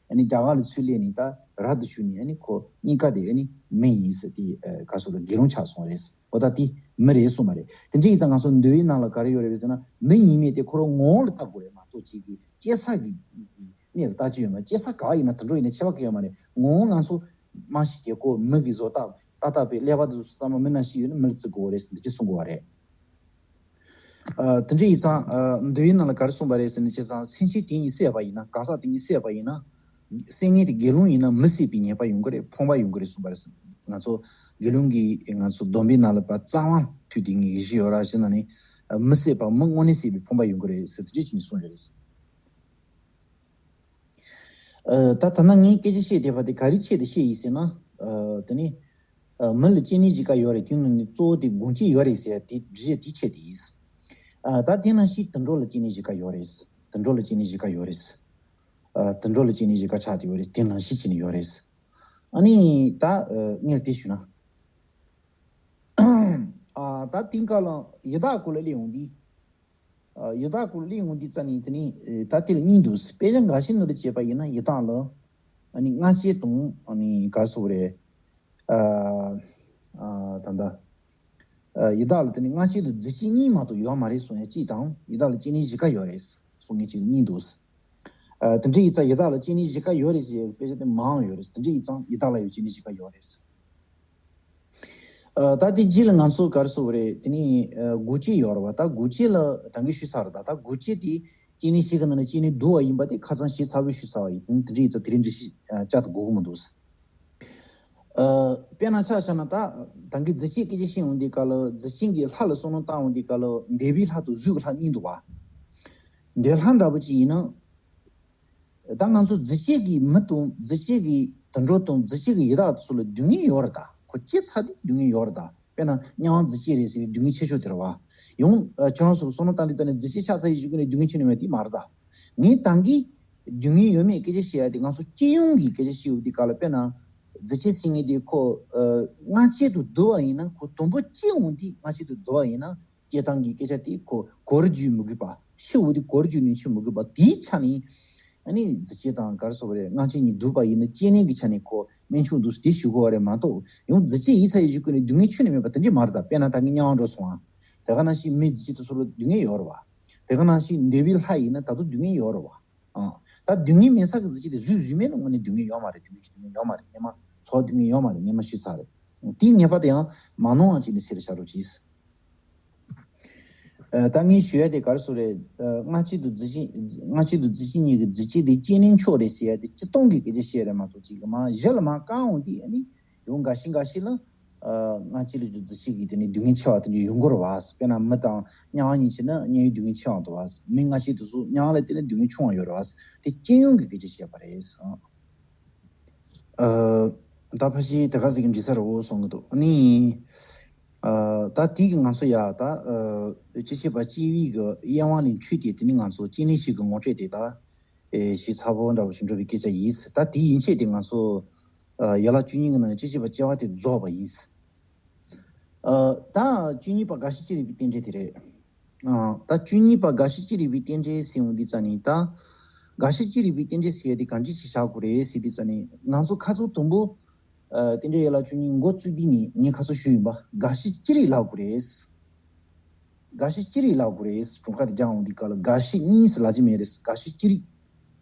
ཨ་ནི་རྒྱ་གར་ལ་ཚུར་སླེབས་ནས་ད་རབ་ཏུ་བྱུང་ནས་ཨ་ནི་ཁོ་གཉིས་ཀ་དེ་ཨ་ནི་མི་ཡིན་ཟེར་དེ་ཨ་ག་རེ་ཟེར་དགོས་རེད། དགེ་སློང་ཆགས་སོང་བ་རེད། འོ་ད་དེ་མི་རེད་གསུངས་པ་རེད། དེ་འདྲ་ཡིན་ཙང་ང་ཚོ་འདུལ་བའི་ནང་ལ་ག་རེ་ཡོད་རེད་ཟེར་ན་མི་ཡིན་མིན་དེ་ཁོ་རང་ངོ་བོ་ལ་བལྟ་དགོས་རེད་མ་གཏོགས་གཅིག་གི་སྐྱེ་ས་གི་གནས་ལ་བལྟ་རྒྱུ་ཡོད་མ་རེད། སྐྱེ་ས་ག་བ་ཡིན་ན་དུད་འགྲོ་ཡིན་ན་ཁྱད་པར་གང་ཡོད་མ་རེད། ངོ་བོ་ང་ཚོ་མ་ཤི་རྒས་འཁོགས་མི་གི་བཟོ་ལྟ་ ཏག་ཏག་པའི་ཀླད་པ་དེ་ཚོ་ཚང་མ་མི་སྣང་ཞིག་ཡོད་ན་མི་ལ་བརྩི་དགོས་པ་རེད་ཟེར་འདི་ཅི་གསུང་དགོས་པ་རེད། ཨ་དེ་འདྲ་ཡིན་ཙང་ཨ་མདོ་ཡི་ནང་ལ་ག་རེ་གསུངས་པ་རེད་ཟེར་ན། བྱས་ཙང་སེམས་ཅན་དེ་ཉིད་བསད་པ་ཡིན་ན། གང་ཟག་དེ་ཉིད་བསད་པ་ཡིན་ན། བསད་མཁན་དེ་དགེ་སློང་ཡིན་ན་མི་བསད་པའི་ཉེས་པ་ཡོང་གི་རེད། ཕོངས་པ་ཡོང་གི་རེད་གསུངས་པ་རེད་ཟེར། ང་ཚོ་དགེ་སློང་གི་ང་ཚོ་སྡོམ་པའི་ནང་ལ་པ་རྩ་དབང་དུས་དེ་ངེས་ཀྱི་ཞིག་ཡོད་ར་ཞེ་ན་ནི། ཨ་མི་བསད་པ་མི་དངོས་གནས་བསད་པའི་ཕོངས་པ་ཡོང་གི་རེད་ཟེར་དེ་འདྲ་བྱས་ནས་གསུངས་ཡོད་རེད་ཟེར། ཨ་ད་ད་ནང་ངས་སྐད་ཆ་བཤད་བསྡད་པ་དེ་ག་རེ་ཆེད་དུ་བཤད་ཡིན་ཟེར་ན། ཨ་དེ་ནི་ཨ་མི་ལ་སྐྱེ་གནས་བཞི་ཀ་ཡོད་རེད། དེ་ནང་ནས་གཙོ་བོ་དེ་སྒོ་འབྱེད་ཡོད་རེད་ཟེར་དེ་རེད། དེ་ཆེད་དུ་ཡིན། ཨ་ད་དེ་ནང་བཞིན་དུད་འགྲོ་ལ་སྐྱེ་གནས་བཞི་ཀ་ཡོད་རེད། དུད་འགྲོ་ལ་སྐྱེ་གནས་བཞི་ཀ་ཡོད་རེད། ཨ་དུད་འགྲོ་ལ་སྐྱེ་གནས་བཞི་ཀ་ཆགས་བསྡད་ཡོད་རེད། དེ་ནང་བཞིན་བྱས་ནས་ཡོད་རེད། ཨ་ནི་ད་ཨ་ངས་དེ་ཞུས་ན། ཨ་ད་དེང་སྐབས་ལ་ཡི་དྭགས་སྐོར་ལ་གླེང་ཡོང་དུས། ཨ་ཡི་དྭགས་སྐོར་གླེང་ཡོང་དུས་ཙ་ནི་དེ་ནི་ཨེ་ད་དེ་ལ་གཉིས་འདུག་དཔེ་ཆ་འགའ་ཤས་ནང་ལ་བྱས་པ་ཡིན་ན་ཡི་དྭགས་ལ་ཨ་ནི་སྔ་ཕྱི་དང་ཨ་ནི་ག་རེ་ཟེར་དགོས་རེད། ཨ་ཨ་ད་ལྟ་ཨ་ཡི་དྭགས་ལ་དེ་ནི་སྔ་ཕྱི་དང་རྫུས་སྐྱེས་གཉིས་མ་གཏོགས་ཡོད་མ་རེད་གསུང་ཡ་གཅིག་དང་། ཡི་དྭགས་ལ་སྐྱེ་གནས་བཞི་ཀ་ཡོད་རེད་གསུང་མཁན་གཅིག་གཉིས་འདུག་ཨ་དེ་འདྲ་ཡིན་ཙང་ཡི་དྭགས་ལ་སྐྱེ་གནས་བཞི་ཀ་ཡོད་རེད་ཟེར་ཡའི་དཔེ་ཆ་དེ་མང་ཡོད་རེད། དེ་འདྲ་ཡིན་ཙང་ཡི་དྭགས་ལ་ཡང་སྐྱེ་གནས་བཞི་ཀ་ཡོད་རེད། ཨ་ད་དེ་རྗེས་ལ་ང་ཚོ་ག་རེ་ཟེར་དགོས་རེད། དེ་ནི་ཨ་སྒོ་འབྱེད་ཡོད་རེད་བ། ད་སྒོ་འབྱེད་ལ་ད་གིན་ཞུས་ཚར་རེད། ད་ད་སྒོ་འབྱེད་དེ་སྐྱེ་གནས་བཞི་གི་ནང་ནས་སྐྱེ་གནས་བསྡུ་བ་ཡིན་པ་དེ་ཁ་སང་ཞིབ་ཚགས་པོ་ཞུས་ཚར་བ་ཡིན། དེ་འདྲ་ཡིན་ཙང་དེ་རིང་འགྲེལ་བཤད་ཨ་བྱ་དུ་དགོས་ཀྱི་མི་འདུག་ཨ་དཔེར་ན་ཆ་བཞག་ན་ད་ད་གིན་རྫུས་སྐྱེས་སྐད་ཆ་བཤད་ཡོང་དུས་སྐབས་ལ་རྫུས་སྐྱེས་ཀྱི་ལྷ་ལ་བསམ་བློ་བཏང་ཡོང་དུས་སྐབས་ལ་འདོད་པའི་ལྷ་དང་བཟོད་ཀྱི་ལྷ་གཉིས་འདུག་བ། འདོད་ལྷ་འདྲ་པོ་ཅིག་ཡིན་ན། ད་ང་ཚོ་རྫུས་སྐྱེས་ཀྱི་མི་དང་རྫུས་སྐྱེས་ཀྱི་དུད་འགྲོ་དང་རྫུས་སྐྱེས་ཀྱི་ཡི་དྭགས་ཚོ་ལ་སྡུག་བསྔལ་ཡོད་རེད། ད་ཁོ་སྐྱེས་ཚར་དུས་སྡུག་བསྔལ་ཡོད་རེད། ད་དཔེར་ན་དམྱལ་བ་རྫུས་སྐྱེས་རེད་ཟེར་སྡུག་བསྔལ་ཆེ་ཤོས་དེ་རེད་བ། ཡང་ཨ་ཁྱོད་རང་ཚོ་བསམ་བློ་བཏང་དུས་ཙ་ནས་རྫུས་སྐྱེས་ཆགས་ཚར་ཡི་གཞུག་གུ་ནས་སྡུག་བསྔལ་ཆེ་ནི་མེད་དེ་མ་རེད། ད་ངས་ད་གིན་སྡུག་བསྔལ་ཡོད་མེད་སྐད་ཆ་བཤད་ཡ་དེ་ང་ཚོ་སྤྱི་ཡོངས་ཀྱི་སྐད་ཆ་བཤད་ཡོད་དུས་སྐབས་ལ། དཔེར་ན་རྫུས་སྐྱེས་ཟེར་མཁན་དེ་ཁོ་ཨ་སྔ་ཕྱི་དུ་བསྡུ་བ་ཡིན་ན། ཁོ་དང་པོ་སྐྱེ་འོང་དུས་སྔ་ཕྱི་དུ་བསྡུ་བ་ཡིན་ན། སྐྱེ་སྟངས་ཀྱི་སྐད་ཆ་དེ་ཁོ་གོ་རུ་འཇུག་མི་དགོས་པ། ཤི་འོང་དུས་གོ་རུ་འཇུག་ནས་འཆི་མི་དགོས་པ། དེའི་ཆ་ནས་ཨ་ནི་རྫུས་སྐྱེས་དང་ག་རེ་ཟེར་དགོས་རེད། སྔ་ཕྱི་གཉིས་བསྡུས་པ་ཡིན་ན་སྐྱེ་གནས་ཀྱི་ཆ་ནས་ཁོ་དམན་ཆུང་འདུག་དེ་ཞུ་དགོས་པ་རེད་མ་གཏོགས། ཡང་རྫུས་སྐྱེས་ཡིན་ཚར་ཡི་གཞུག་གུ་ནས་སྡུག་བསྔལ་ཁྱོན་ནས་མེད་པ་དེ་འདྲས་མ་རེད། ད་དཔེར་ན་ད་གིན་དམྱལ་བ་འགྲོ་སོང་ཨ། དེ་ག་ནང་བཞིན་མི་རྫུས་སྐྱེས་དེ་ཚོ་ལ་སྡུག་བསྔལ་ཡོད་རེད་བ། དེ་ག་ནང་བཞིན་འདོད་པའི་ལྷ་ཡིན་ན་ད་དུང་སྡུག་བསྔལ་ཡོད་རེད་བ། ཨ། ད་སྡུག་བསྔལ་མེད་ས་གི་རྫུས་སྐྱེས་དེ་གཟུགས་གཟུགས་མེད་ལ་དངོས་གནས་སྡུག་བསྔལ་ཡོད་མ་རེད། སྡུག་བསྔལ་གྱི་སྡུག་བསྔལ་ཡོད་མ་རེད། སྙན་མ་ཚོར་བ་སྡུག་བསྔལ་ཡོད་མ་རེད། སྙན་མ་ཞུས་ཚར་རེད། དེའི་ངེས་པ་དེ་ཡང་མ་ནོར་བ་བྱས་ནས་ཟེར་བྱ་རོགས་གྱིས། ཨ། ད་ངས་ཞུ་ཡ་དེ་ག་རེ་ཟེར་རེད། ཨ། སྔ་ཕྱི་དང་རྫུས་སྐྱེས། སྔ་ཕྱི་དང་རྫུས་སྐྱེས་གཉིས་ཀྱི་རྫུས་སྐྱེས་དེ་སྐྱེ་གནས་མཆོག་རེད་ཟེར་ཡ་དེ་སྤྱིར་བཏང་གི་སྐད་ཆ་བཤད་རེད་མ་གཏོགས། གཅིག་གི་མ་གཞི་ལ་མ་བཀག་འོང་དུས་ཨ་ནི་ཡང་འགའ་ཤས་འགའ་ཤས་ལ། ཨ། སྔ་ཕྱི་ལ་རྫུས་སྐྱེས་ཀྱི་དེ་ནི་སྡུག་བསྔལ་ཆེ་བ་དེ་འདྲ་ཡོང་གི་རེད་བ། དཔེར་ན་མི་དང་དམྱལ་བ་གཉིས་བྱས་ན་དམྱལ་བའི་སྡུག་བསྔལ་ཆེ་བ་འདུག་བ། མི་སྔ་ཕྱི་དེ་ཚོ་དམྱལ་བ་ལ་བརྟེན་ནས་སྡུག་བསྔལ་ཆུང་བ་ཡོད་རེད་བ། དེ་སྤྱི་ཡོངས་ཀྱི་སྐད་ཆ་བཤད་པ་རེད། ཨ། ད་ཕལ་ཆེར་དེ་ག་ཟིག་གི་འགྲིག་ས་རེད་འོ་གསུང་གི་འདུག་ཨ་ནི། ཨ། ད་དེ་གི་ང་ཚོ་ཡ་ད། ཨ། སྤྱི་ཁྱབ་པ་སྤྱི་བོའི་གི་དབྱེ་བ་ལས་འཕྲོས་ཏེ་དེ་ནི་ང་ཚོ་སྐྱེ་གནས་ཤིག་གི་ངོ་སྤྲོད་དེ་ད། ཨེ། ཞིག་ཚ་པོ་འདྲ་བོ་ཞིག་འགྲོ་བའི་སྐད་ཆ་ཡིན། ད་དེ་ཡན་ཆད་དེ་ང་ཚོ། ཨ། ཡན་ལག་བཅུ་གཉིས་ཀྱི་ནང་ནས་སྤྱི་ཁྱབ་པ་བཅུ་པ་དེ་རྫོགས་པ་ཡིན། ཨ། ད་བཅུ་གཉིས་པ་རྒ་ཤི་ཅི་རིགས་པའི་རྟེན་འབྲེལ་དེ་རེད། ཨ། ད་བཅུ་གཉིས་པ་རྒ་ཤི་ཅི་རིགས་པའི་རྟེན་འབྲེལ་ཟེར་ཡོང་དུས་ཙ་ནི། ད་རྒ་ཤི་ཅི་རིགས་པའི་རྟེན་འབྲེལ་ཟེར་ཡ་དེ་གང་ཅི་ཅི་བཞག་དགོས་རེད་ཟེར་དུས་ཙ་ནི། ང་ཚོ་ཁ་སང་དང་པོ། ཨ། རྟེན་འབྲེལ་ཡན་ལག་བཅུ་གཉིས་འགོ་བཙུགས་དུས་ནས་ངས་ཁ་སང་ཞུས་ཡིན་པ། རྒ་ཤི་ཅི་རིགས་ལབ་དགོས་རེད། རྒ་ཤི་ཅི་རིགས་ལབ་དགོས་རེད། གྲངས་ཀ་དེ་རྒྱག་འོང་དུས་སྐབས་ལ་རྒ་ཤི་གཉིས་ཟེར་ལབ་ཀྱི་མེད་རེད། རྒ་ཤི་ཅི་རིགས།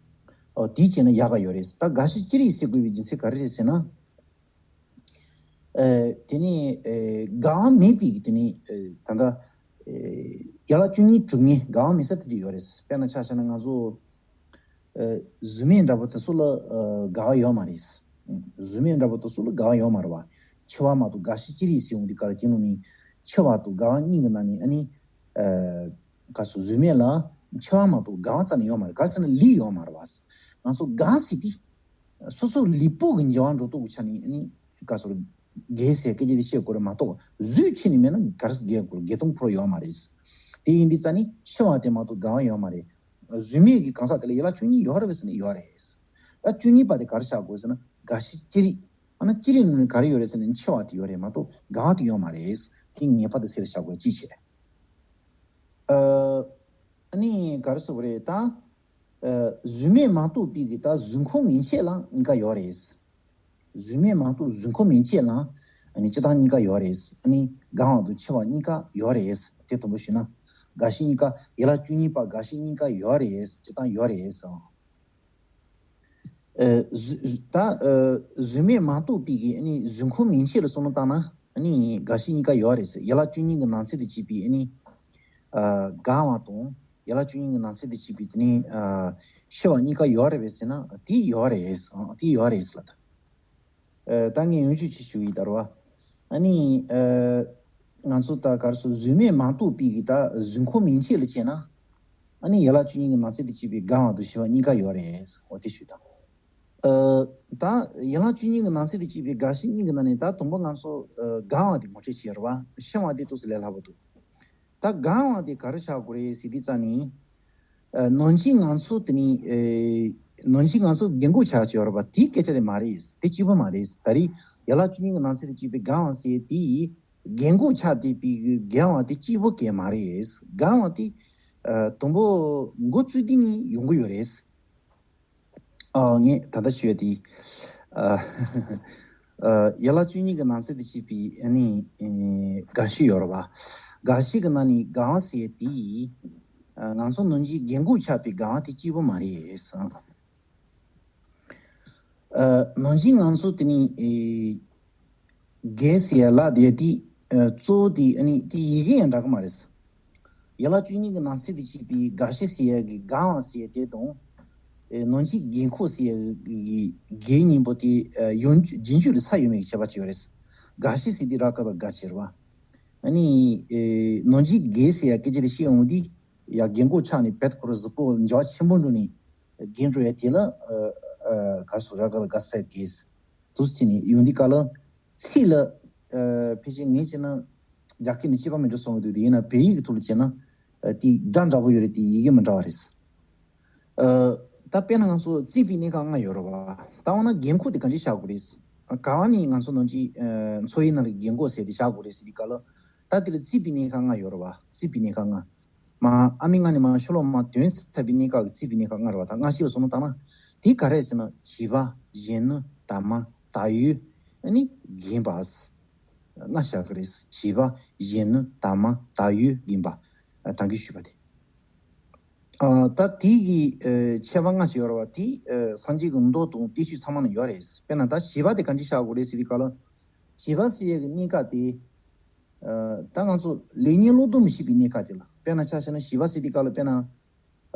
ཨོ། དེ་བྱས་ན་ཡག་ག་ཡོད་རེད། ད་རྒ་ཤི་ཅི་རིགས་ཟེར་དགོས་པའི་རྒྱུ་མཚན་ག་རེ་རེད་ཟེར་ན། ཨེ། དེ་ནི། ཨེ། འགག་དབང་མེད་པའི་གི་དེ་ནི། ཨེ། ད་ལྟ། ཨེ། ཡན་ལག་བཅུ་གཉིས་གྲུབ་མཁན་འགག་དབང་མེད་ས་དེ་འདྲ་ཡོད་རེད། དཔེར་ན་ཆ་བཞག་ན་ང་ཚོ། ཨེ། གཟུགས་མེད་འདྲ་པོ་དེ་ཚོ་ལ། ཨེ། འགག་པ་ཡོད་མ་རེད། གཟུགས་མེད་འདྲ་པོ་དེ་ཚོ་ལ་འགག་པ་ཡོད་མ་རེད་བ། འཆི་བ་མ་གཏོགས། རྒ་ཤི་ཅི་རིགས་ཟེར་ཡོང་དུས་སྐབས་ལ་དེ་ནང་ནས་འཆི་བ་དང་འགག་པ་གཉིས་ཀྱི་ནང་ནས་ཨ་ནི། ཨེ། ག་སོ། གཟུགས་མེད་ལ་འཆི་བ་མ་གཏོགས་འགག་པ་རྩ་ནས་ཡོད་མ་རེད། ག་རེ་ཟེར་ན་ལུས་ཡོད་མ་རེད་བ། ང་ཚོ་འགག་ཟེར་དུས། སོ་སོ་ལུས་པོ་གི་འབྱེད་པ་འགྲོ་ལྡོག་གི་ཆ་ནས་ཨ་ནི་ག་སོ། རྒས་ཟེར་སྐད་ཆ་དེ་བཤད་དགོས་རེད་མ་གཏོགས། གཟུགས་ཕྱི་ནས་མེད་ན་ག་རེ་རྒས་དགོས་རེད། རྒས་དོན་ཁོ་རང་ཡོད་མ་རེད། དེ་ཡིན་དུས་ཙ་ནི་འཆི་བ་དེ་མ་གཏོགས་འགག་པ་ཡོད་མ་རེད། གཟུགས་མེད་ཀྱི་གང་ཟག་དེ་ལ་ཡན་ལག་བཅུ་གཉིས་ཡོད་རེད་པས་ཟེར་ན་ཡོད་རེད། ད་བཅུ་གཉིས་པ་དེ་ག་རེ་བཞག་དགོས་ཟེར་ན་རྒ་ཤི་ཅི་རིགས། ཨ་ན་ཅི་རིགས་ནང་ནས་ག་རེ་ཡོད་རེད་ཟེར་ན་འཆི་བ་དེ་ཡོད་རེད་མ་གཏོགས་འགག་པ་དེ་ཡོད་མ་རེད། དེ་ངེས་པར་དུ་གསལ་བཞག་དགོས་ཅི་བྱས། ཨ། ཨ་ནི་ག་རེ་ཟེར་དགོས་རེད་ད། ཨ། གཟུགས་མེད་མ་གཏོགས་པའི་གི་ད་གཟུགས་ཁམས་མན་ཆད་ལ་གཉིས་ཀ་ཡོད་རེད། གཟུགས་མེད་མ་གཏོགས་གཟུགས་ཁམས་མན་ཆད་ལ་ཨ་ནི་སྤྱིར་བཏང་གཉིས་ཀ་ཡོད་རེད། ཨ་ནི་འགག་པ་དང་འཆི་བ་གཉིས་ཀ་ཡོད་རེད། དེ་དང་པོ་ཞུས་ན། རྒ་ཤི་གཉིས་ཀ། ཡན་ལག་བཅུ་གཉིས་པ་རྒ་ཤི་གཉིས་ཀ་ཡོད་རེད། སྤྱིར་བཏང་ཡོད་རེད་ཟེར། ཨ་གཟུགས་ད་ཨ་གཟུགས་མེད་མ་གཏོགས་པའི་གི་ཨ་ནི་གཟུགས་ཁམས་ཡན་ཆད་ལ་བསམ་བློ་བཏང་ན་ཨ་ནི་རྒ་ཤི་གཉིས་ཀ་ཡོད་རེད་ཟེར། ཡན་ལག་བཅུ་གཉིས་ཀྱི་ནང་ཚན་དུ་བཅུག་པའི་ཨ་ནི་ཨ་རྒ་བ་དང་ཡན་ལག་བཅུ་གཉིས་ཀྱི་ནང་ཚན་དུ་བཅུག་པའི་དེ་ནི་ཨ་ཤི་བ་གཉིས་ཀ་ཡོད་རེད་པས་ཟེར་ན་དེ་ཡོད་རེད། ཨ་དེ་ཡོད་རེད་ཟེར་ལབ་ད། ཨ་ད་ངས་ཡང་བསྐྱར་ཅིག་ཞུ་ཡི་ད་རེད་བ། ཨ་ནི་ཨ་ང་ཚོ་ད་ག་རེ་ཟེར་གཟུགས་མེད་མ་གཏོགས་པའི་གི་ད་གཟུགས་ཁམས་ཡན་ཆད་ལ་བྱས་ན་ཨ་ནི་ཡན་ལག་བཅུ་གཉིས་ཀྱི་ནང་ཚན་དུ་བཅུག་པའི་རྒ་བ་དང་ཤི་བ་གཉིས་ཀ་ཡོད་རེད། འོ་དེ་ཞུ་དང་། ཨ་ད་ཡན་ལག་བཅུ་གཉིས་ཀྱི་ནང་ཚན་དུ་བཅུག་པའི་རྒ་ཤི་གཉིས་ཀྱི་ནང་ནས་ད་དང་པོ་ང་ཚོ་ཨ་རྒ་བ་དེ་ངོ་སྤྲོད་བྱེད་རེད་བ། ཤི་བ་དེ་ཏོག་ཙམ་ལས་སླ་པོ་འདུག་ད་རྒ་བ་དེ་ག་རེ་ཆགས་དགོས་རེད་ཟེར་དུས་ཙ་ནི། ཨ་ནམ་རྒྱུན་ང་ཚོ་དེ་ནི་ཨེ་ནམ་རྒྱུན་ང་ཚོ་རྒན་གོག་ཆགས་ཀྱི་ཡོད་རེད་པ། དེའི་སྐད་ཆ་དེ་མ་རེད། དེ་གཅིག་པོ་མ་རེད། ད་རེས་ཡན་ལག་བཅུ་གཉིས་ཀྱི་ནང་ཚན་དུ་བཅུག་པའི་རྒ་བ་ཟེར་དེ་རྒན་གོག་ཆགས་བསྡད་པའི་རྒ་བ་དེ་གཅིག་པོ་གས་མ་རེད། རྒ་བ་དེ་ཨ་དང་པོ་འགོ་བཙུགས་དུས་ནས་ཡོང་གི་ཡོད་རེད། ཨ་ངས་ད་ལྟ་ཞུས་དེ། ཨ་ཨ་ཡན་ལག་བཅུ་གཉིས་ཀྱི་ནང་ཚན་དུ་བཅུག་པའི་ཨ་ནི་ཨེ་རྒ་ཤི་ཡོད་རེད་བ། རྒ་ཤི་གི་ནང་ནས་རྒ་བ་ཟེར་དེ་ཨ་ང་ཚོ་ནམ་རྒྱུན་རྒན་གོག་ཆགས་པའི་རྒ་བ་དེ་གཅིག་པོ་མ་རེད། ཨ་ནམ་རྒྱུན་ང་ཚོ་དེ་ནི་ཨེ་རྒས་ཟེར་ཡ་ལབ་དེ་དེ་ཨ་གཙོ་བོ་དེ་ཨ་ནི་དེ་ཡི་གེ་ཡང་འདྲ་གི་མ་རེད། ཡན་ལག་བཅུ་གཉིས་ཀྱི་ནང་ཚན་དུ་བཅུག་པའི་རྒ་ཤི་ཟེར་ཡ་གི་རྒ་བ་ཟེར་ཡ་དེ་དང་། ཨེ་ནམ་རྒྱུན་རྒན་གོག་ཟེར་ཡ་གི་རྒས་གཉིས་པོ་དེ་ཨ་ཡོང་རྒྱུ་རྒྱུན་མཐུད་ལ་ས་ཡོད་མེད་ཀྱི་ཁྱད་པར་ཅིག་ཡོད་རེད། རྒ་ཤི་ཟེར་དུས་ར་ཀ་བཏགས་རྒ་བྱས་རེད་བ། ཨ་ནི་ཨེ་ནམ་རྒྱུན་རྒས་ཟེར་ཡ་སྐད་ཆ་དེ་བཤད་འོང་དུས་ཡ་རྒན་གོག་ཆགས་ནས་བེད་ཁོ་ར་གཟུགས་པོ་འགྱུར་བ་ཆེན་པོ་འགྲོ་ནས་རྒས་འགྲོ་ཡ་དེ་ལ་ཨ་ཨ་ག་རེ་ཟེར་ར་ཀ་བཏགས་རྒ་ཟེར་རྒས། འདུག་སེ་བྱས་ནས་ཡོང་དུས་སྐབས་ལ་ཚིག་ལ་ཨ་ཕལ་ཆེར་ངས་བྱས་ན་རྒྱ་སྐད་ནས་གཅིག་པ་མི་འགྲོ་གསུང་གི་འདུག་དེ་ཡིན་ན་བོད་ཡིག་གི་ཐོག་ལ་བྱས་ན་ཨ་དེ་སྒྲ་འདྲ་པོ་ཡོད་རེད། དེ་ཡི་གེ་མི་འདྲ་བ་རེད། ཨ་ད་དཔེར་ན་ང་ཚོ་བརྩིགས་པའི་གནས་སྐབས་ལྔ་ཡོད་རེད་བ། ད་འོ་ན་རྒན་གོག་དེ་གང་ཅི་བཞག་དགོས་རེད། ག་བ་ནས་ང་ཚོ་ནང་གི་ཨ་འཚོ་བའི་ནང་ལ་རྒན་གོག་ཟེར་དེ་བཞག་དགོས་རེད་ཟེར་དུས་སྐབས་ལ་ད་དེ་ལ་བརྩིགས་པའི་གནས་སྐབས་ལྔ་ཡོད་རེད་བ། བརྩིགས་པའི་གནས་སྐབས་ལྔ། མ་ཨ་མའི་མངལ་ནས་མ་ཤོ་ལོ་མ་དོན་ཚར་བའི་གནས་སྐབས་ཀྱི་བརྩིགས་པའི་གནས་སྐབས་ལྔ་རེད་བ། ད་སྔ་ཕྱི་ལ་བསམ་བློ་བཏང་ན་དེ་ག་རེ་ཟེར་ན་བྱིས་པ། གཞོན་ནུ། དར་མ། དར་ཡོལ། ཨ་ནི་རྒན་པ། ལྔ་བཞག་གི་རེད། བྱིས་པ། གཞོན་ནུ། དར་མ། དར་ཡོལ། རྒན་པ། ཨ་ད་གིན་ཞུས་པ་དེ། ཨ་ད་དེ་གི་ཨ་ཁྱད་པར་ལྔ་ཞིག་ཡོད་རེད་བ། དེ་ཨ་སངས་རྒྱས་ཀྱི་མདོ་དང་བསྟན་བཅོས་ཚང་མ་ན་ཡོད་རེད། དཔེར་ན་ད་བྱིས་པ་དེ་གང་ཅི་བཞག་དགོས་རེད་ཟེར་དུས་སྐབས་ལ། བྱིས་པ་ཟེར་ཡས་ཀྱི་གནས་སྐབས་དེ། ཨ་ད་ང་ཚོ་ལེགས་ཉེས་བློ་སྟོབས་མི་ཤེས་པའི་གནས་སྐབས་དེ་ལ། དཔེར་ན་ཆ་བཞག་ན་བྱིས་པ་ཟེར་དུས་སྐབས་ལ་དཔེར་ན།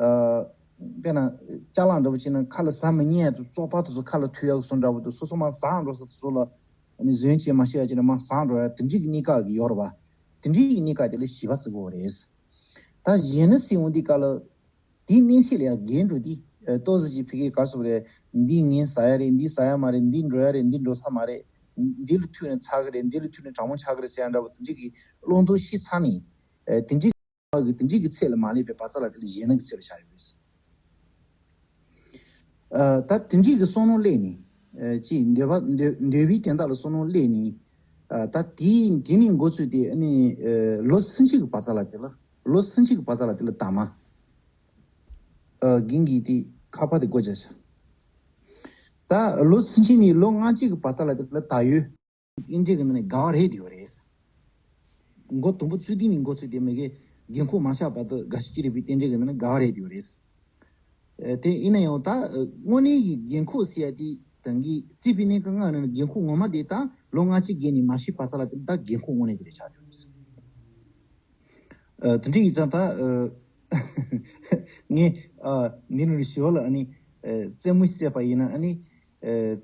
ཨ་དཔེར་ན་ཅ་ལག་འདྲ་པོ་བྱས་ན་ཁ་ལ་ཟ་མི་ཉན་ཡ་དང་བཙོག་པ་དེ་ཚོ་ཁ་ལ་ཐུག་ཡ་གི་བཟོ་འདྲ་པོ་དང་། སོ་སོ་མར་ཟག་འགྲོ་ས་དེ་ཚོ་ལ་ཨ་ནི་བཟོད་བྱེད་མ་ཤེས་ཡ་བྱས་ནས་མར་ཟག་འགྲོ་ཡ་དེ་འདྲའི་གི་གནས་སྐབས་ཀྱི་ཡོད་རེད་བ། དེ་འདྲའི་གི་གནས་སྐབས་དེ་ལ་བྱིས་པ་ཟེར་གི་ཡོད་རེད། ད་གཞོན་ནུ་ཟེར་འོང་དུས་སྐབས་ལ། དེའི་གནས་ཚད་ལ་ཡང་རྒས་འགྲོ་དུས། ཨ་ཏོག་ཙམ་ཅིག་ཕ་གིར་ག་རེ་ཟེར་དགོས་རེད། འདི་ངས་ཟ་ཡ་རེད། འདི་ཟ་ཡ་མ་རེད། འདི་འགྲོ་ཡ་རེད། འདི་འགྲོ་ས་མ་རེད། འདི་ལ་ཐུག་ནས་ཚ་གི་རེད། འདི་ལ་ཐུག་ནས་གྲང་མོ་ཆགས་གི་རེད་ཟེར་ཡ་འདྲ་པོ་དེ་འདྲའི་གི་བླང་དོར་ཤེས་ཚར་ནས། ཨ་དེ་འདྲའི་གི་དེ་འདྲའི་གི་ཚད་ལ་མ་སླེབས་པའི་བར་མཚམས་ལ་དེ་ལ་གཞོན་ནུ་གི་ཚད་ལ་བཞག་ཡོད་རེད། ཨ་ད་དེ་འདྲའི་གི་བསམ་བློ་སླེབས་ནས། ཨ་ཅིག་འདོད་པ་འདོད་འདོད་པའི་དོན་དག་ལ་བསམ་བློ་སླེབས་ནས། ཨ་ད་དེའི་དེ་ནས་འགོ་བཙུགས་ཏེ་ཨ་ནི་ཨ་ལོ་སུམ་ཅུ་གི་བར་མཚམས་ལ་དེ་ལ་ལོ་སུམ་ཅུ་གི་བར་མཚམས་ལ་དེ་ལ་དར་མ། ཨ་རྒན་གྱིས་དེ་ཁ་པར་དེ་སྒོ་རྒྱག་བྱ། ད་ལོ་སུམ་ཅུ་ནས་ལོ་ལྔ་བཅུ་གི་བར་མཚམས་ལ་དེ་ལ་དར་ཡོལ། དབྱེ་འབྱེད་ཀྱི་ནང་ནས་རྒ་བ་རེད་ཡོད་རེད། མགོ་དུམ་བུ་བཙུགས་དུས་ནས་འགོ་བཙུགས་ཏེ་མ་གི་རྒན་གོག་མ་ཆགས་བར་དུ་རྒ་ཤི་ཅི་རིགས་པའི་རྟེན་འབྲེལ་གྱི་ནང་ནས་རྒ་བ་རེད་ཡོད་རེད། ཨ་དེ་ཡིན་ན་ཡང་ད་ཨ་དངོས་གནས་ཀྱི་རྒན་གོག་ཟེར་ཡ་དེ་ད་གིན་བརྩིགས་པའི་གནས་སྐབས་ལྔ་ནང་ནས་རྒན་གོག་ངོ་མ་དེ་ད་ལོ་ལྔ་བཅུ་བརྒལ་ནས་མ་ཤི་བར་མཚམས་ལ་དེ་ད་རྒན་གོག་དངོས་གནས་དེ་རེད་ཆགས་ཡོད་རེད། ཨ་དེ་འདྲ་ཡིན་ཙང་ད་ཨ་ངས་ཨ་འདི་ནང་ལ་ཞུ་བ་ལ་ཨ་ནི་ཨ་རྩེད་མོ་རྩེས་པ་ཡིན་ན་ཨ་ནི་ཨ་ད་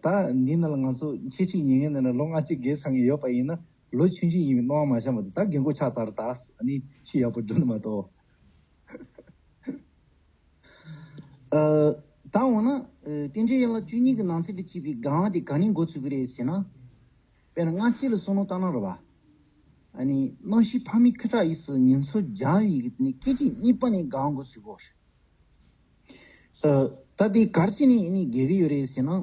འདི་ནང་ལ་ང་ཚོ་འཆད་ཁྲིད་ཉན་མཁན་ནང་ལ་ལོ་ལྔ་བཅུ་བརྒལ་ཚར་མཁན་ཡོད་པ་ཡིན་ན་ལོ་ཆུང་ཆུང་ཡིན་པའི་སྣང་བ་མ་ཤར་མ་གཏོགས་ད་རྒན་གོག་ཆགས་ཚར། ད་ཨ་ནི་ཁྱི་ཡག་པོ་འགྲོ་ནི་མ་གཏོགས། ཨ་ད་འོ་ན་ཨ་རྟེན་འབྲེལ་ཡན་ལག་བཅུ་གཉིས་ཀྱི་ནང་ཚན་དུ་བཅུག་པའི་རྒ་བ་དེ་ག་ནས་འགོ་ཚུགས་ཀྱི་རེད་ཟེར་ན། དཔེར་ན་སྔ་ཕྱི་ལ་བསམ་བློ་བཏང་ན་རེད་བ། ཨ་ནི་རྣམ་ཤེས་ཕ་མའི་ཁུ་ཁྲག་གཡས་སུ་ཉིན་མཚན་སྦྱང་བའི་གི་ནི་སྐད་ཅིག་གཉིས་པ་ནས་རྒ་བ་འགོ་ཚུགས་ཀྱི་ཡོད་རེད། ཨ་ད་དེ་ག་རེ་བྱས་ནས་ཨ་ནི་རྒས་ཀྱི་ཡོད་རེད་ཟེར་ན། ཨ་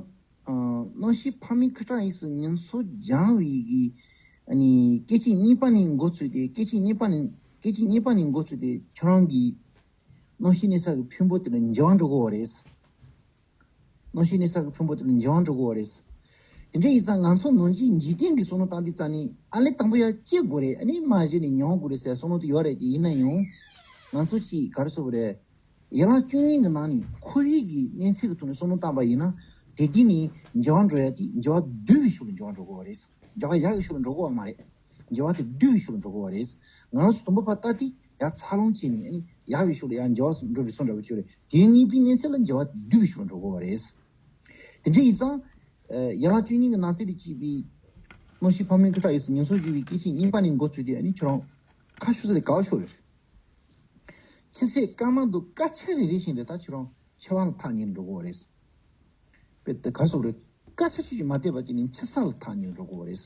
རྣམ་ཤེས་ཕ་མའི་ཁུ་ཁྲག་གཡས་སུ་ཉིན་མཚན་སྦྱང་བའི་གི་ཨ་ནི་སྐད་ཅིག་གཉིས་པ་ནས་འགོ་ཚུགས་ཏེ། སྐད་ཅིག་གཉིས་པ་ནས་སྐད་ཅིག་གཉིས་པ་ནས་འགོ་ཚུགས་ཏེ་ཁྱོད་རང་གི་རྣམ་ཤེས་གནས་ས་གི་ཕུང་པོ་དེ་ལ་འགྱུར་བ་འགྲོ་གི་ཡོད་རེད། རྣམ་ཤེས་གནས་ས་གི་ཕུང་པོ་དེ་ལ་འགྱུར་བ་འགྲོ་གི་ཡོད་རེད། དེ་འདྲ་ཡིན་ཙང་ང་ཚོ་ནམ་རྒྱུན་འཇིག་རྟེན་གྱི་བསམ་བློ་བཏང་དུས་ཙ་ནི་ཨ་ལས་དང་པོ་ཡ་སྐྱེ་དགོས་རེད། ཨ་ནི་མ་གཞི་ནས་མྱོང་དགོས་རེད་ཟེར་བསམ་བློ་དེ་ཡོད་རེད། དེ་ཡིན་ན་ཡང་ང་ཚོ་ཅིག་ག་རེ་ཟེར་དགོས་རེད། ཡན་ལག་བཅུ་གཉིས་ཀྱི་ནང་ནས་འཁོར་བའི་གི་གནས་ཚད་ཀྱི་ཐོག་ནས་བསམ་བློ་བཏང་པ་ཡིན་ན། དེ་དུས་ནས་འགྱུར་བ་འགྲོ་ཡ་དེ་འགྱུར་བ་བསྡུ་བའི་ཤུགས་ལ་འགྱུར་བ་འགྲོ་དགོས་པ་རེད། འགྱུར་བ་ཡག་གི་ཤུགས་ལ་འགྲོ་དགོས་པ་མ་རེད། འགྱུར་བ་དེ་བསྡུ་བའི་ཤུགས་ལ་འགྲོ་དགོས་པ་རེད། ང་རང་ཚོ་དུམ་བུ་ཕར་ལྟ་དུས་ཡར་འཚར་ལོངས་བྱས་ནས་ཨ་ནི་ཡག་པའི་ཤུགས་ལ་ཡར་འགྱུར་བ་འགྲོ་བའི་བཟོ་འདྲ་པོ་ཅིག་རེད། དེའི་གཉིས་པོའི་གནས་ཚད་ལ་འགྱུར་བ་བསྡུ་བའི་ཤུགས་ལ་འགྲོ་དགོས་པ་རེད། དེ་འདྲ་ཡིན་ཙང་། ཡན་ལག་བཅུ་གཉིས་ཀྱི་ནང་ཚན་དུ་གཅིག་པའི་གནམ་གཤིས་ཕ་མའི་ཁ་ཁྲག་ཡིས་ཉམས་གསོ་བརྒྱུད་པའི་སྐད་ཅིག་གཉིས་པ་ནས་འགོ་བཙུགས་ཏེ་ཨ་ནི་ཁྱོད་རང་ཁ་ཤུ་ས་དེ་ག་བ་ཤོར་ཡོད་རེད། ཕྱི་གསལ་སྐར་མ་དུ་སྐར་ཆ་རེ་རེ་བཞིན་དུ་ད་ཁྱོད་རང་འཆི་བ་ལ་ཐག་ཉེ་རུ་འགྲོ་གི་ཡོད་རེད། དཔེ་དེ་ག་རེ་ཟེར་དགོས་རེད། སྐར་ཆ་གཅིག་ཀྱང་མ་བལྟས་པ་ཅིག་ནས་འཆི་ས་ལ་ཐག་ཉེ་རུ་འགྲོ་གི་ཡོད་རེད།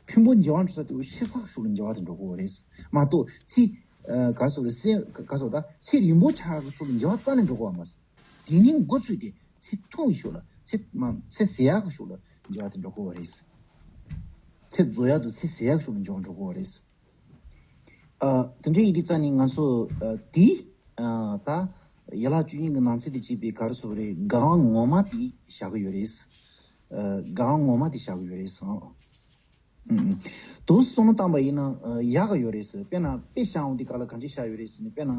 ཕུང་པོ་འགྱུར་བ་འགྲོ་ས་དེ་ཤི་ས་ཤུགས་ལ་འགྱུར་བ་དེ་འགྲོ་གི་ཡོད་རེད། མ་གཏོགས་ཚེ། ག་རེ་ཟེར་དགོས་རེད། གསེར་ག་རེ་ཟེར་དགོས་ད་ཚེ་རིང་པོ་ཆགས་ཀྱི་ཤུགས་ལ་འགྱུར་བ་རྩ་ནས་འགྲོ་གི་ཡོད་མ་རེད། དེ་ནས་འགོ་བཙུགས་ཏེ་ཚེ་ཐུང་བའི་ཤུགས་ལ་ཚེ་མ་ཚེ་ཟད་ཡག་གི་ཤུགས་ལ་འགྱུར་བ་དེ་འགྲོ་གི་ཡོད་རེད། ཚེ་རྫོགས་ཡག་དང་ཚེ་ཟད་ཡག་ཤུགས་ལ་འགྱུར་བ་འགྲོ་གི་ཡོད་རེད། ཨ། དེ་འདྲ་ཡིན་དུས་ཙང་ནས་ང་ཚོ་ཨ། དེ་ཨ། ད་ཡན་ལག་བཅུ་གཉིས་ཀྱི་ནང་ཚན་དུ་གཅིག་པའི་ག་རེ་ཟེར་དགོས་རེད། སྒང་ངོ་མ་དེ་བཞག་གི་ཡོད་རེད། ཨ། སྒང་ངོ་མ་དེ་བཞག་གི་ཡོད་རེད། ཨ། ཨུམ། དུ་བསམ་བློ་བཏང་པ་ཡིན་ན་ཨ། ཡག་གི་ཡོད་རེད། དཔེར་ན་དཔེ་བཞག་འོང་དུས་སྐབས་ལ་ག་འདྲ་བཞག་ཡོད་རེད་ཟེར་ན། དཔེར་ན་ཨ།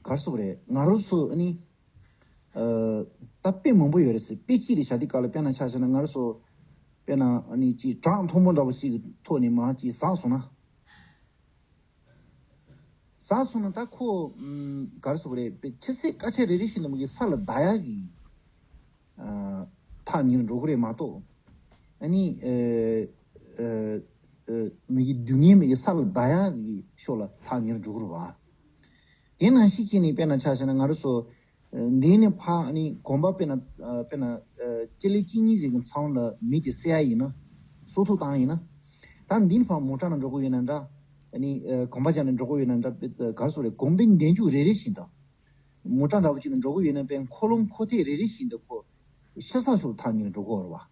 ག་རེ་ཟེར་དགོས་རེད། ང་རང་ཚོ་ཨ་ནི། ཨ། ད་དཔེ་མང་པོ་ཡོད་རེད་ཟེར། དཔེ་གཅིག་ལ་བཞག་དུས་སྐབས་ལ་དཔེར་ན་ཆ་བཞག་ན་ང་རང་ཚོ་དཔེར་ན་ཨ་ནི་ཅིག་བྲག་མཐོན་པོ་འདྲ་པོ་ཅིག་གི་ཐོག་ནས་མར་ཅིག་ཟགས་སོང་ན། ཟགས་སོང་ན་ད་ཁོ་ཨམ། ག་རེ་ཟེར་དགོས་རེད། དཔེ་ཕྱི་གསལ་སྐར་ཆ་རེ་རེ་བཞིན་དུ་མ་གི་ས་ལ་བརྡབ་ཡག་གི་ཨ། ཐག་ཉེ་རུ་འགྲོ་གི་རེད་མ་གཏོགས། ཨ་ནི་ཨ། ཨ། ཨ། མ་གི་སྡུག་བསྔལ་མ་གི་ས་ལ་བརྡབ་ཡག་གི་ཕྱོགས་ལ་ཐག་ཉེ་རུ་འགྲོ་གི་རེད་བ། དེ་ནང་བཞིན་བྱས་ནས་དཔེར་ན་ཆ་བཞག་ན་ང་རང་ཚོ་ཨ། འདི་ནས་ཕར་ཨ་ནི་གོམ་པ་དཔེར་ན་ཨ། དཔེར་ན་ཨ། སྤྱི་ལེ་གཅིག་གཉིས་ཟིག་གི་མཚམས་ལ་མེ་དེ་བསད་ཡག་ཡིན་ན། སྲོག་ཐོག་བཏང་ཡིན་ན། ད་འདི་ནས་ཕར་མོ་ཊ་ནང་འགྲོ་གི་ཡོད་ན་འདྲ། ཨ་ནི་ཨ། གོམ་པ་རྒྱག་ནས་འགྲོ་གི་ཡོད་ན་འདྲ། དཔེ་ག་རེ་ཟེར་དགོས་རེད། གོམ་པའི་འདེགས་འཇུག་རེ་རེ་བཞིན་དུ། མོ་ཊ་འདྲ་པོ་ཅིག་ནང་འགྲོ་གི་ཡོད་ན་དཔེ་འཁོར་ལོ་འཁོར་ཐེངས་རེ་རེ་བཞིན་དུ་ཁོ་ཤི་ས་ཤུགས་ཐག་ཉེ་རུ་འགྲོ་གི་ཡོད་རེད་བ།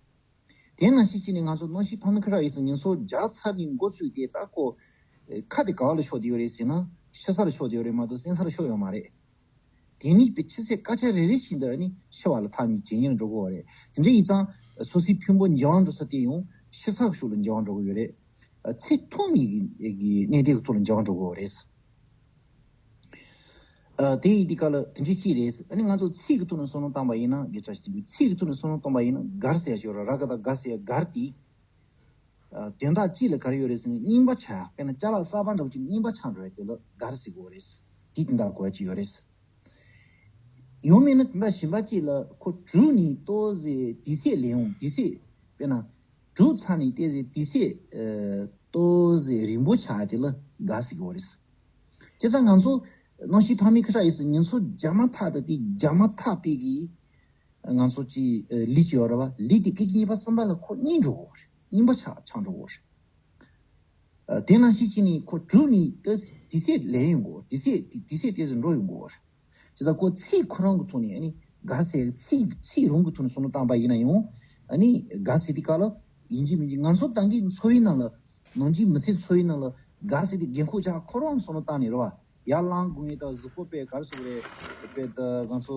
དེ་ནང་བཞིན་བྱས་ནས་ང་ཚོ་གནམ་གཤིས་ཕ་མའི་ཁ་ཁྲག་ཡིས་ཉམས་གསོ་རྒྱག་ཚར་ནས་འགོ་བཙུགས་ཏེ་ད་ཁོ་ཁ་དེ་ག་བ་ལ་ཤོར་བསྡད་ཡོད་རེད་ཟེར་ན་ཤི་ས་ལ་ཤོར་བསྡད་ཡོད་རེད་མ་གཏོགས་གསོན་ས་ལ་ཤོར་ཡོད་མ་རེད། དེ་ནི་དཔེ་ཕྱི་གསལ་སྐར་ཆ་རེ་རེ་བཞིན་དུ་ནི་ཤི་བ་ལ་ཐག་ཉེ་ཇེ་ཉེ་རུ་འགྲོ་གི་ཡོད་རེད། དེ་འདྲ་ཡིན་ཙང་སོ་སོའི་ཕུང་པོ་འགྱུར་བ་འགྲོ་ས་དེ་ཡང་ཤི་ས་ཤུགས་ལ་འགྱུར་བ་འགྲོ་གི་ཡོད་རེད། ཚེ་ཐུང་ངུ་གི་གནས་སྡུག་གི་ཐོག་ལ་འགྱུར་བ་འགྲོ་གི་ཡོད་རེད། ཨ། དེ་ཡིན་དུས་སྐབས་ལ་དེ་འདྲ་ཅིག་རེད། ཨ་ནི་ང་ཚོ་ཚིག་གི་ཐོག་ནས་བསམ་བློ་བཏང་པ་ཡིན་ན་དགེ་བཀྲ་ཤིས་དོན་གྲུབ། ཚིག་གི་ཐོག་ནས་བསམ་བློ་བཏང་པ་ཡིན་ན་གར་ཟེར་ཡ་ཅིག་ཡོད་རེད། ར་ག་བཏགས་ག་ཟེར་ཡ་གར་དེ། ཨ། དོན་དག་གཅིག་ལ་ག་རེ་ཡོད་རེད་ཟེར་ན་རྙིང་པ་ཆགས་ཡ། དཔེར་ན་ཅ་ལག་གསར་པ་འདྲ་པོ་ཅིག་རྙིང་པ་ཆགས་འགྲོ་ཡ་དེ་ལ་གར་ཟེར་གི་ཡོད་རེད། དེ་དོན་དག་གོ་ཡ་ཅིག་ཡོད་རེད། ཡང་མིན་ན་དོན་དག་གཞན་པ་ཅིག་ལ་ཁོ་གྲུབ་ནས་ཏོག་ཙམ་དུས་ཚོད་ལས་འོང་། དུས་ཚོད་དཔེར་ན་གྲུབ་ཚར་ནས་ཏོག་ཙམ་དུས་ཚོད་ཨ། ཏོག་ཙམ་རིང་པོ་ཆགས་ཡ་དེ་ལ་གར་ཟེར་གི་ཡོད་རེད། བྱས་ཙང་ང་ཚོ་གནམ་གཤིས་ཕ་མའི་ཁ་ཁྲག་ཡིས་ཉམས་གསོ་རྒྱག་མ་ཐག་ཏུ་དེ་རྒྱག་མ་ཐག་པའི་གི་ང་ཚོ་ཅིག་ཨ། ལས་ཅིག་ཡོད་རེད་བ། ལས་དེ་སྐད་ཅིག་གཉིས་པ་གསུམ་པ་ལ་ཁོ་རྙིང་འགྲོ་གི་ཡོད་རེད། རྙིང་པ་ཆགས་ཆགས་འགྲོ་གི་ཡོད་རེད། ཨ། དེ་ནང་བཞིན་བྱས་ནས་ཁོ་གྲུབ་ནས་ཏོག་ཙམ་དུས་ཚོད་ལས་ཡོང་གི་ཡོད་རེད། དུས་ཚོད་དུས་ཚོད་ཏོག་ཙམ་འགྲོ་ཡོང་གི་ཡོད་རེད། བྱས་ཙང་ཁོ་ཚིག་ཁོ་རང་གི་ཐོག་ནས་ཨ་ནི་གར་ཟེར་ཚིག་ཚིག་རང་གི་ཐོག་ནས་བསམ་བློ་བཏང་པ་ཡིན་ན་ཡང་ཨ་ནི་གར་ཟེར་དུས་སྐབས་ལ་ཡིན་གཅིག་མིན་གཅིག་ང་ཚོ་ད་གིན་འཚོ་བའི་ནང་ལ་ནམ་རྒྱུན་མི་ཚེ་འཚོ་བའི་ནང་ལ་གར་ཟེར་དུས་རྒན་ཁོག་ཅག་ཁོ་རང་བསམ་བློ་བཏང་ནས་རེད་བ། ཡར་ལངས་དགོས་ངེས་དང་གཟུགས་པོ་དཔེ་གར་སོང་རེད། དཔེ་ད་ང་ཚོ་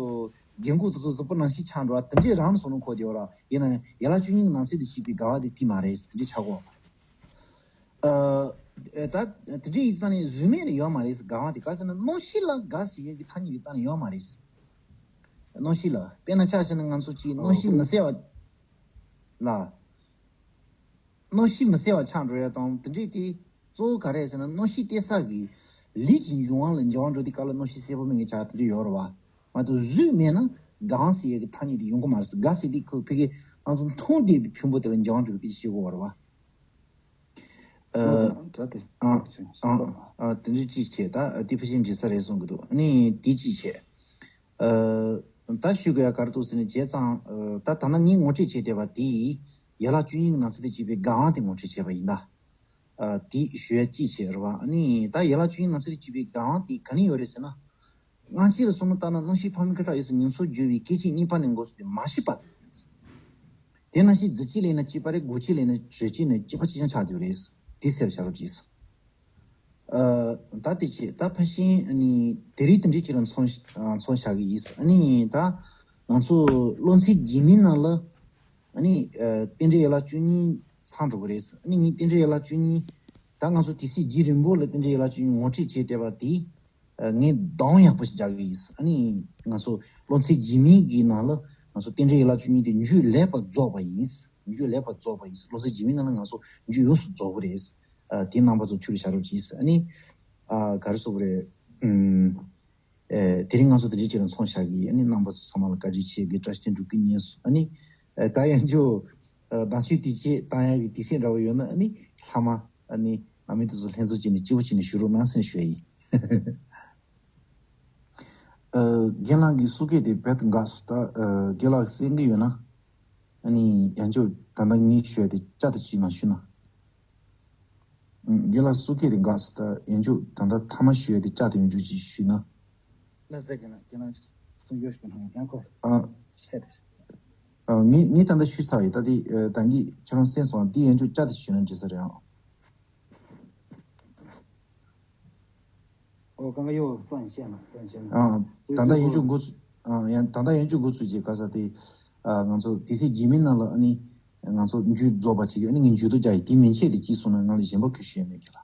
རྒན་ཁོག་དེ་ཚོ་གཟུགས་པོ་ནང་བཞིན་ཆགས་འགྲོ་བ་དེ་འདྲའི་རང་བསམ་བློ་འཁོར་བསྡད་ཡོད་ར། ཡིན་ན་ཡང་ཡན་ལག་བཅུ་གཉིས་ནང་ཚན་དུ་བྱས་པའི་དགའ་བ་དེ་དེ་མ་རེད། དེ་འདྲའི་ཆགས་གོ། ཨ། ད་དེ་འདྲའི་ཡིན་ཙང་ནས་གཟུགས་མེད་ལ་ཡོད་མ་རེད། དགའ་བ་དེ་ག་ཟེར་ན་གནམ་གཤིས་ལ་དགའ་ཟེར་ཡས་ཀྱི་ཐ་སྙད་ཀྱི་རྩ་ནས་ཡོད་མ་རེད། གནམ་གཤིས་ལ་དཔེར་ན་ཆ་བཞག་ན་ང་ཚོ་གཅིག་གནམ་གཤིས་མི་གསལ་བ་ལ། གནམ་གཤིས་མི་གསལ་བ་ཆགས་འགྲོ་ཡ་དང་དེ་འདྲས་དེ་གཙོ་བོ་ག་རེ་ཟེར་ན་གནམ་གཤིས་བལྟས་ས་གི་ལུས་ཀྱི་འབྱུང་བ་ལ་འབྱུང་བ་འགྲོ་དུས་སྐབས་ལ་གནམ་གཤིས་གསལ་པོ་མེད་མཁན་ཆགས་དེ་འདྲས་ཡོད་རེད་བ། མ་གཏོགས་གཟུགས་མེད་ན་དགའ་ཟེར་ཡ་གི་ཐ་སྙད་དེ་ཡོང་གི་མ་རེད། དགའ་ཟེར་དུས་ཁོ་ཕ་གི་ང་ཚོ་མཐོང་བསྡད་པའི་ཕུང་པོ་དེ་ལ་འབྱུང་བ་འགྲོ་བའི་སྐད་ཆ་བཤད་དགོས་པ་རེད་བ། ཨ། ཨ། ཨ། དེ་འདྲས་གཅིག་བྱས། ད་དེ་ཕལ་ཆེར་འཇལ་ས་རེད་གསུང་གི་འདུག་ཨ་ནི་དེ་གཅིག་བྱས། ཨ། ད་ཞུ་དགོས་ཡ་ག་རེ་འདུག་ཟེར་ན་བྱས་ཙང་། ཨ། ད་ད་ནང་ངས་ངོ་སྤྲོད་བྱས་བསྡད་པ་དེ་ཡན་ལག་བཅུ་གཉིས་ཀྱི་ནང་ཚན་དུ་བྱས་པའི་དགའ་དབང་དེ་ངོ་སྤྲོད་བྱས་པ་ཡིན་ད། ཨ། དེ་ཞུ་ཡ་གཅིག་བྱས་རེད་བ། ཨ་ནི་ད་ཡན་ལག་བཅུ་གཉིས་ནང་ཚན་དུ་བྱས་པའི་དགའ་དབང་དེ་ག་ནས་ཡོད་རེད་ཟེར་ན། སྔ་ཕྱི་ལ་བསམ་བློ་བཏང་ན་གནམ་གཤིས་ཕ་མའི་ཁ་ཁྲག་ཡོད་ས་ཉམས་གསོ་བརྒྱུད་པའི་སྐད་ཅིག་གཉིས་པ་ནས་འགོ་བཙུགས་ཏེ་མ་ཤི་བར་དུ་ཡོད་རེད། དེ་ནང་བཞིན་རྫི་ཅིག་ལེན་ན་གཅིག་པ་རེད། དགུ་ཅིག་ལེན་ན་བཞི་ཅིག་ནས་གཅིག་པ་གཅིག་རྐྱང་ཆགས་ཡོད་རེད། དེ་ཟེར་བྱ་རོགས་གྱིས། ཨ། ད་དེ་བྱས་ད་ཕལ་ཆེར་ཨ་ནི་དེ་རིང་དེ་འདྲའི་ཅིག་ལ་མཚོན་མཚོན་བཞག་གི་ཡིན། ཨ་ནི་ད་ང་ཚོ་སློབ་ཚན་རྗེས་མའི་ནང་ལ་ཨ་ནི་ཨ་རྟེན་འབྲེལ་ཡན་ལག་བཅུ་གཉིས་ཚང་འགྲོ་གི་རེད། ཨ་ནི་ངས་རྟེན་འབྲེལ་ཡན་ལག་བཅུ་གཉིས་ད་ང་ཚོ་དེ་སྲིད་རྗེས་རིང་པོ་ལ་རྟེན་འབྲེལ་ཡན་ལག་བཅུ་གཉིས་ངོ་སྤྲོད་བྱས་བསྡད་པ་དེ། ངས་གདངས་ཡག་པོ་ཞིག་རྒྱག་གི་ཡིན། ཨ་ནི་ང་ཚོ་སློབ་ཚན་རྗེས་མའི་གི་ནང་ལ་ང་ཚོ་རྟེན་འབྲེལ་ཡན་ལག་བཅུ་གཉིས་དེ་མཇུག་ལེགས་པར་རྫོགས་པ་ཡིན། མཇུག་ལེགས་པར་རྫོགས་པ་ཡིན། སློབ་ཚན་རྗེས་མའི་ནང་ལ་ང་ཚོ་མཇུག་ཡོངས་སུ་རྫོགས་པ་རེད། དེ་རྣམ་པ་ཚོ་ཐུགས་ལ་བཞག་རོགས་གྱིས། ཨ་ནི་ག་རེ་ཟེར་དགོས་རེད། དེ་རིང་ང་ཚོ་དེ་འདྲའི་ཅིག་ལ་མཚམས་བཞག་གི། ཨ་ནི་རྣམ་པ་ཚོ་ཚང་མ་ལ་བཀའ་དྲིན་ཆེ་གི། བཀྲ་ཤིས་དྲིན་གྲོལ་གི་ཉེས་སུ། ཨ་ནི་ད་ཡང་ཅོ་དང་ཆོས་དུས་ཆེད་བཏང་ཡག་གི་དུས་ཚོད་འདྲ་བོ་ཡོད་ན། ཨ་ནི་ལྷག་མ་ཨ་ནི་ཨ་མི་དེ་ཚོ་ལྷན་ཚོགས་བྱས་ནས་སྐྱིད་པོ་བྱས་ནས་བཞུགས་རོགས་གནང་ཟེར་ནས་ཞུ་ཡ་ཡིན། རྒན་ལགས་ཀྱི་སུ་སྐད་དེ་བེད་འགག་སུ། ད་རྒན་ལགས་གསན་གི་ཡོད་ན། ཨ་ནི་ཡང་ཅོ་ད་ལྟ་ངས་ཞུ་ཡ་དེ་ཅ་དེ་ཅི་མ་ཞུ་ན། རྒན་ལགས་སུ་སྐད་དེ་འགག་སུ། ད་ཡང་ཅོ་ད་ལྟ་ཐ་མ་ཞུ་ཡ་དེ་ཅ་དེ་ཡང་ཅོ་ཅི་ཞུ་ན། ལ་ཟེར་གི་ན་རྒན་ལགས་གསུང་རྒྱུ་ཞུ་ན་ཡང་ཁོ་ཨ་ཆད་དེ། ཨ་ངས་ངས་ད་ལྟ་ཞུས་ཚར་ཡོད། ད་དེ་ད་གིན་ཁྱེད་རང་གསན་སོང་། དེ་ཡང་ཅོ་ཅ་དེ་ཞུ་ན་འགྲིག་ས་རེད་ཨང་། ཨོ་གང་ག་ཡོད་ཀོན་ཤེས་ན་ཀོན་ཤེས་ན། ཨ་ད་ལྟ་ཡང་ཅོ་འགོ་ཚུགས། ཨ་ཡང་ད་ལྟ་ཡང་ཅོ་འགོ་ཚུགས་རྗེས་ག་ས་དེ། ཨ་ང་ཚོ་དེ་ཚེ་རྗེས་མའི་ནང་ལ་ཨ་ནི་ང་ཚོ་མཇུག་རྫོགས་པ་བྱེད་ཀྱི། ཨ་ནི་ངས་མཇུག་བསྡུ་རྒྱག་ཡིན། དེ་མིན་ཆད་དེ་ཅི་སོང་ན་ང་ལ་གཞན་པ་གི་ཞུ་ཡ་མེད་ཀྱི་ལ།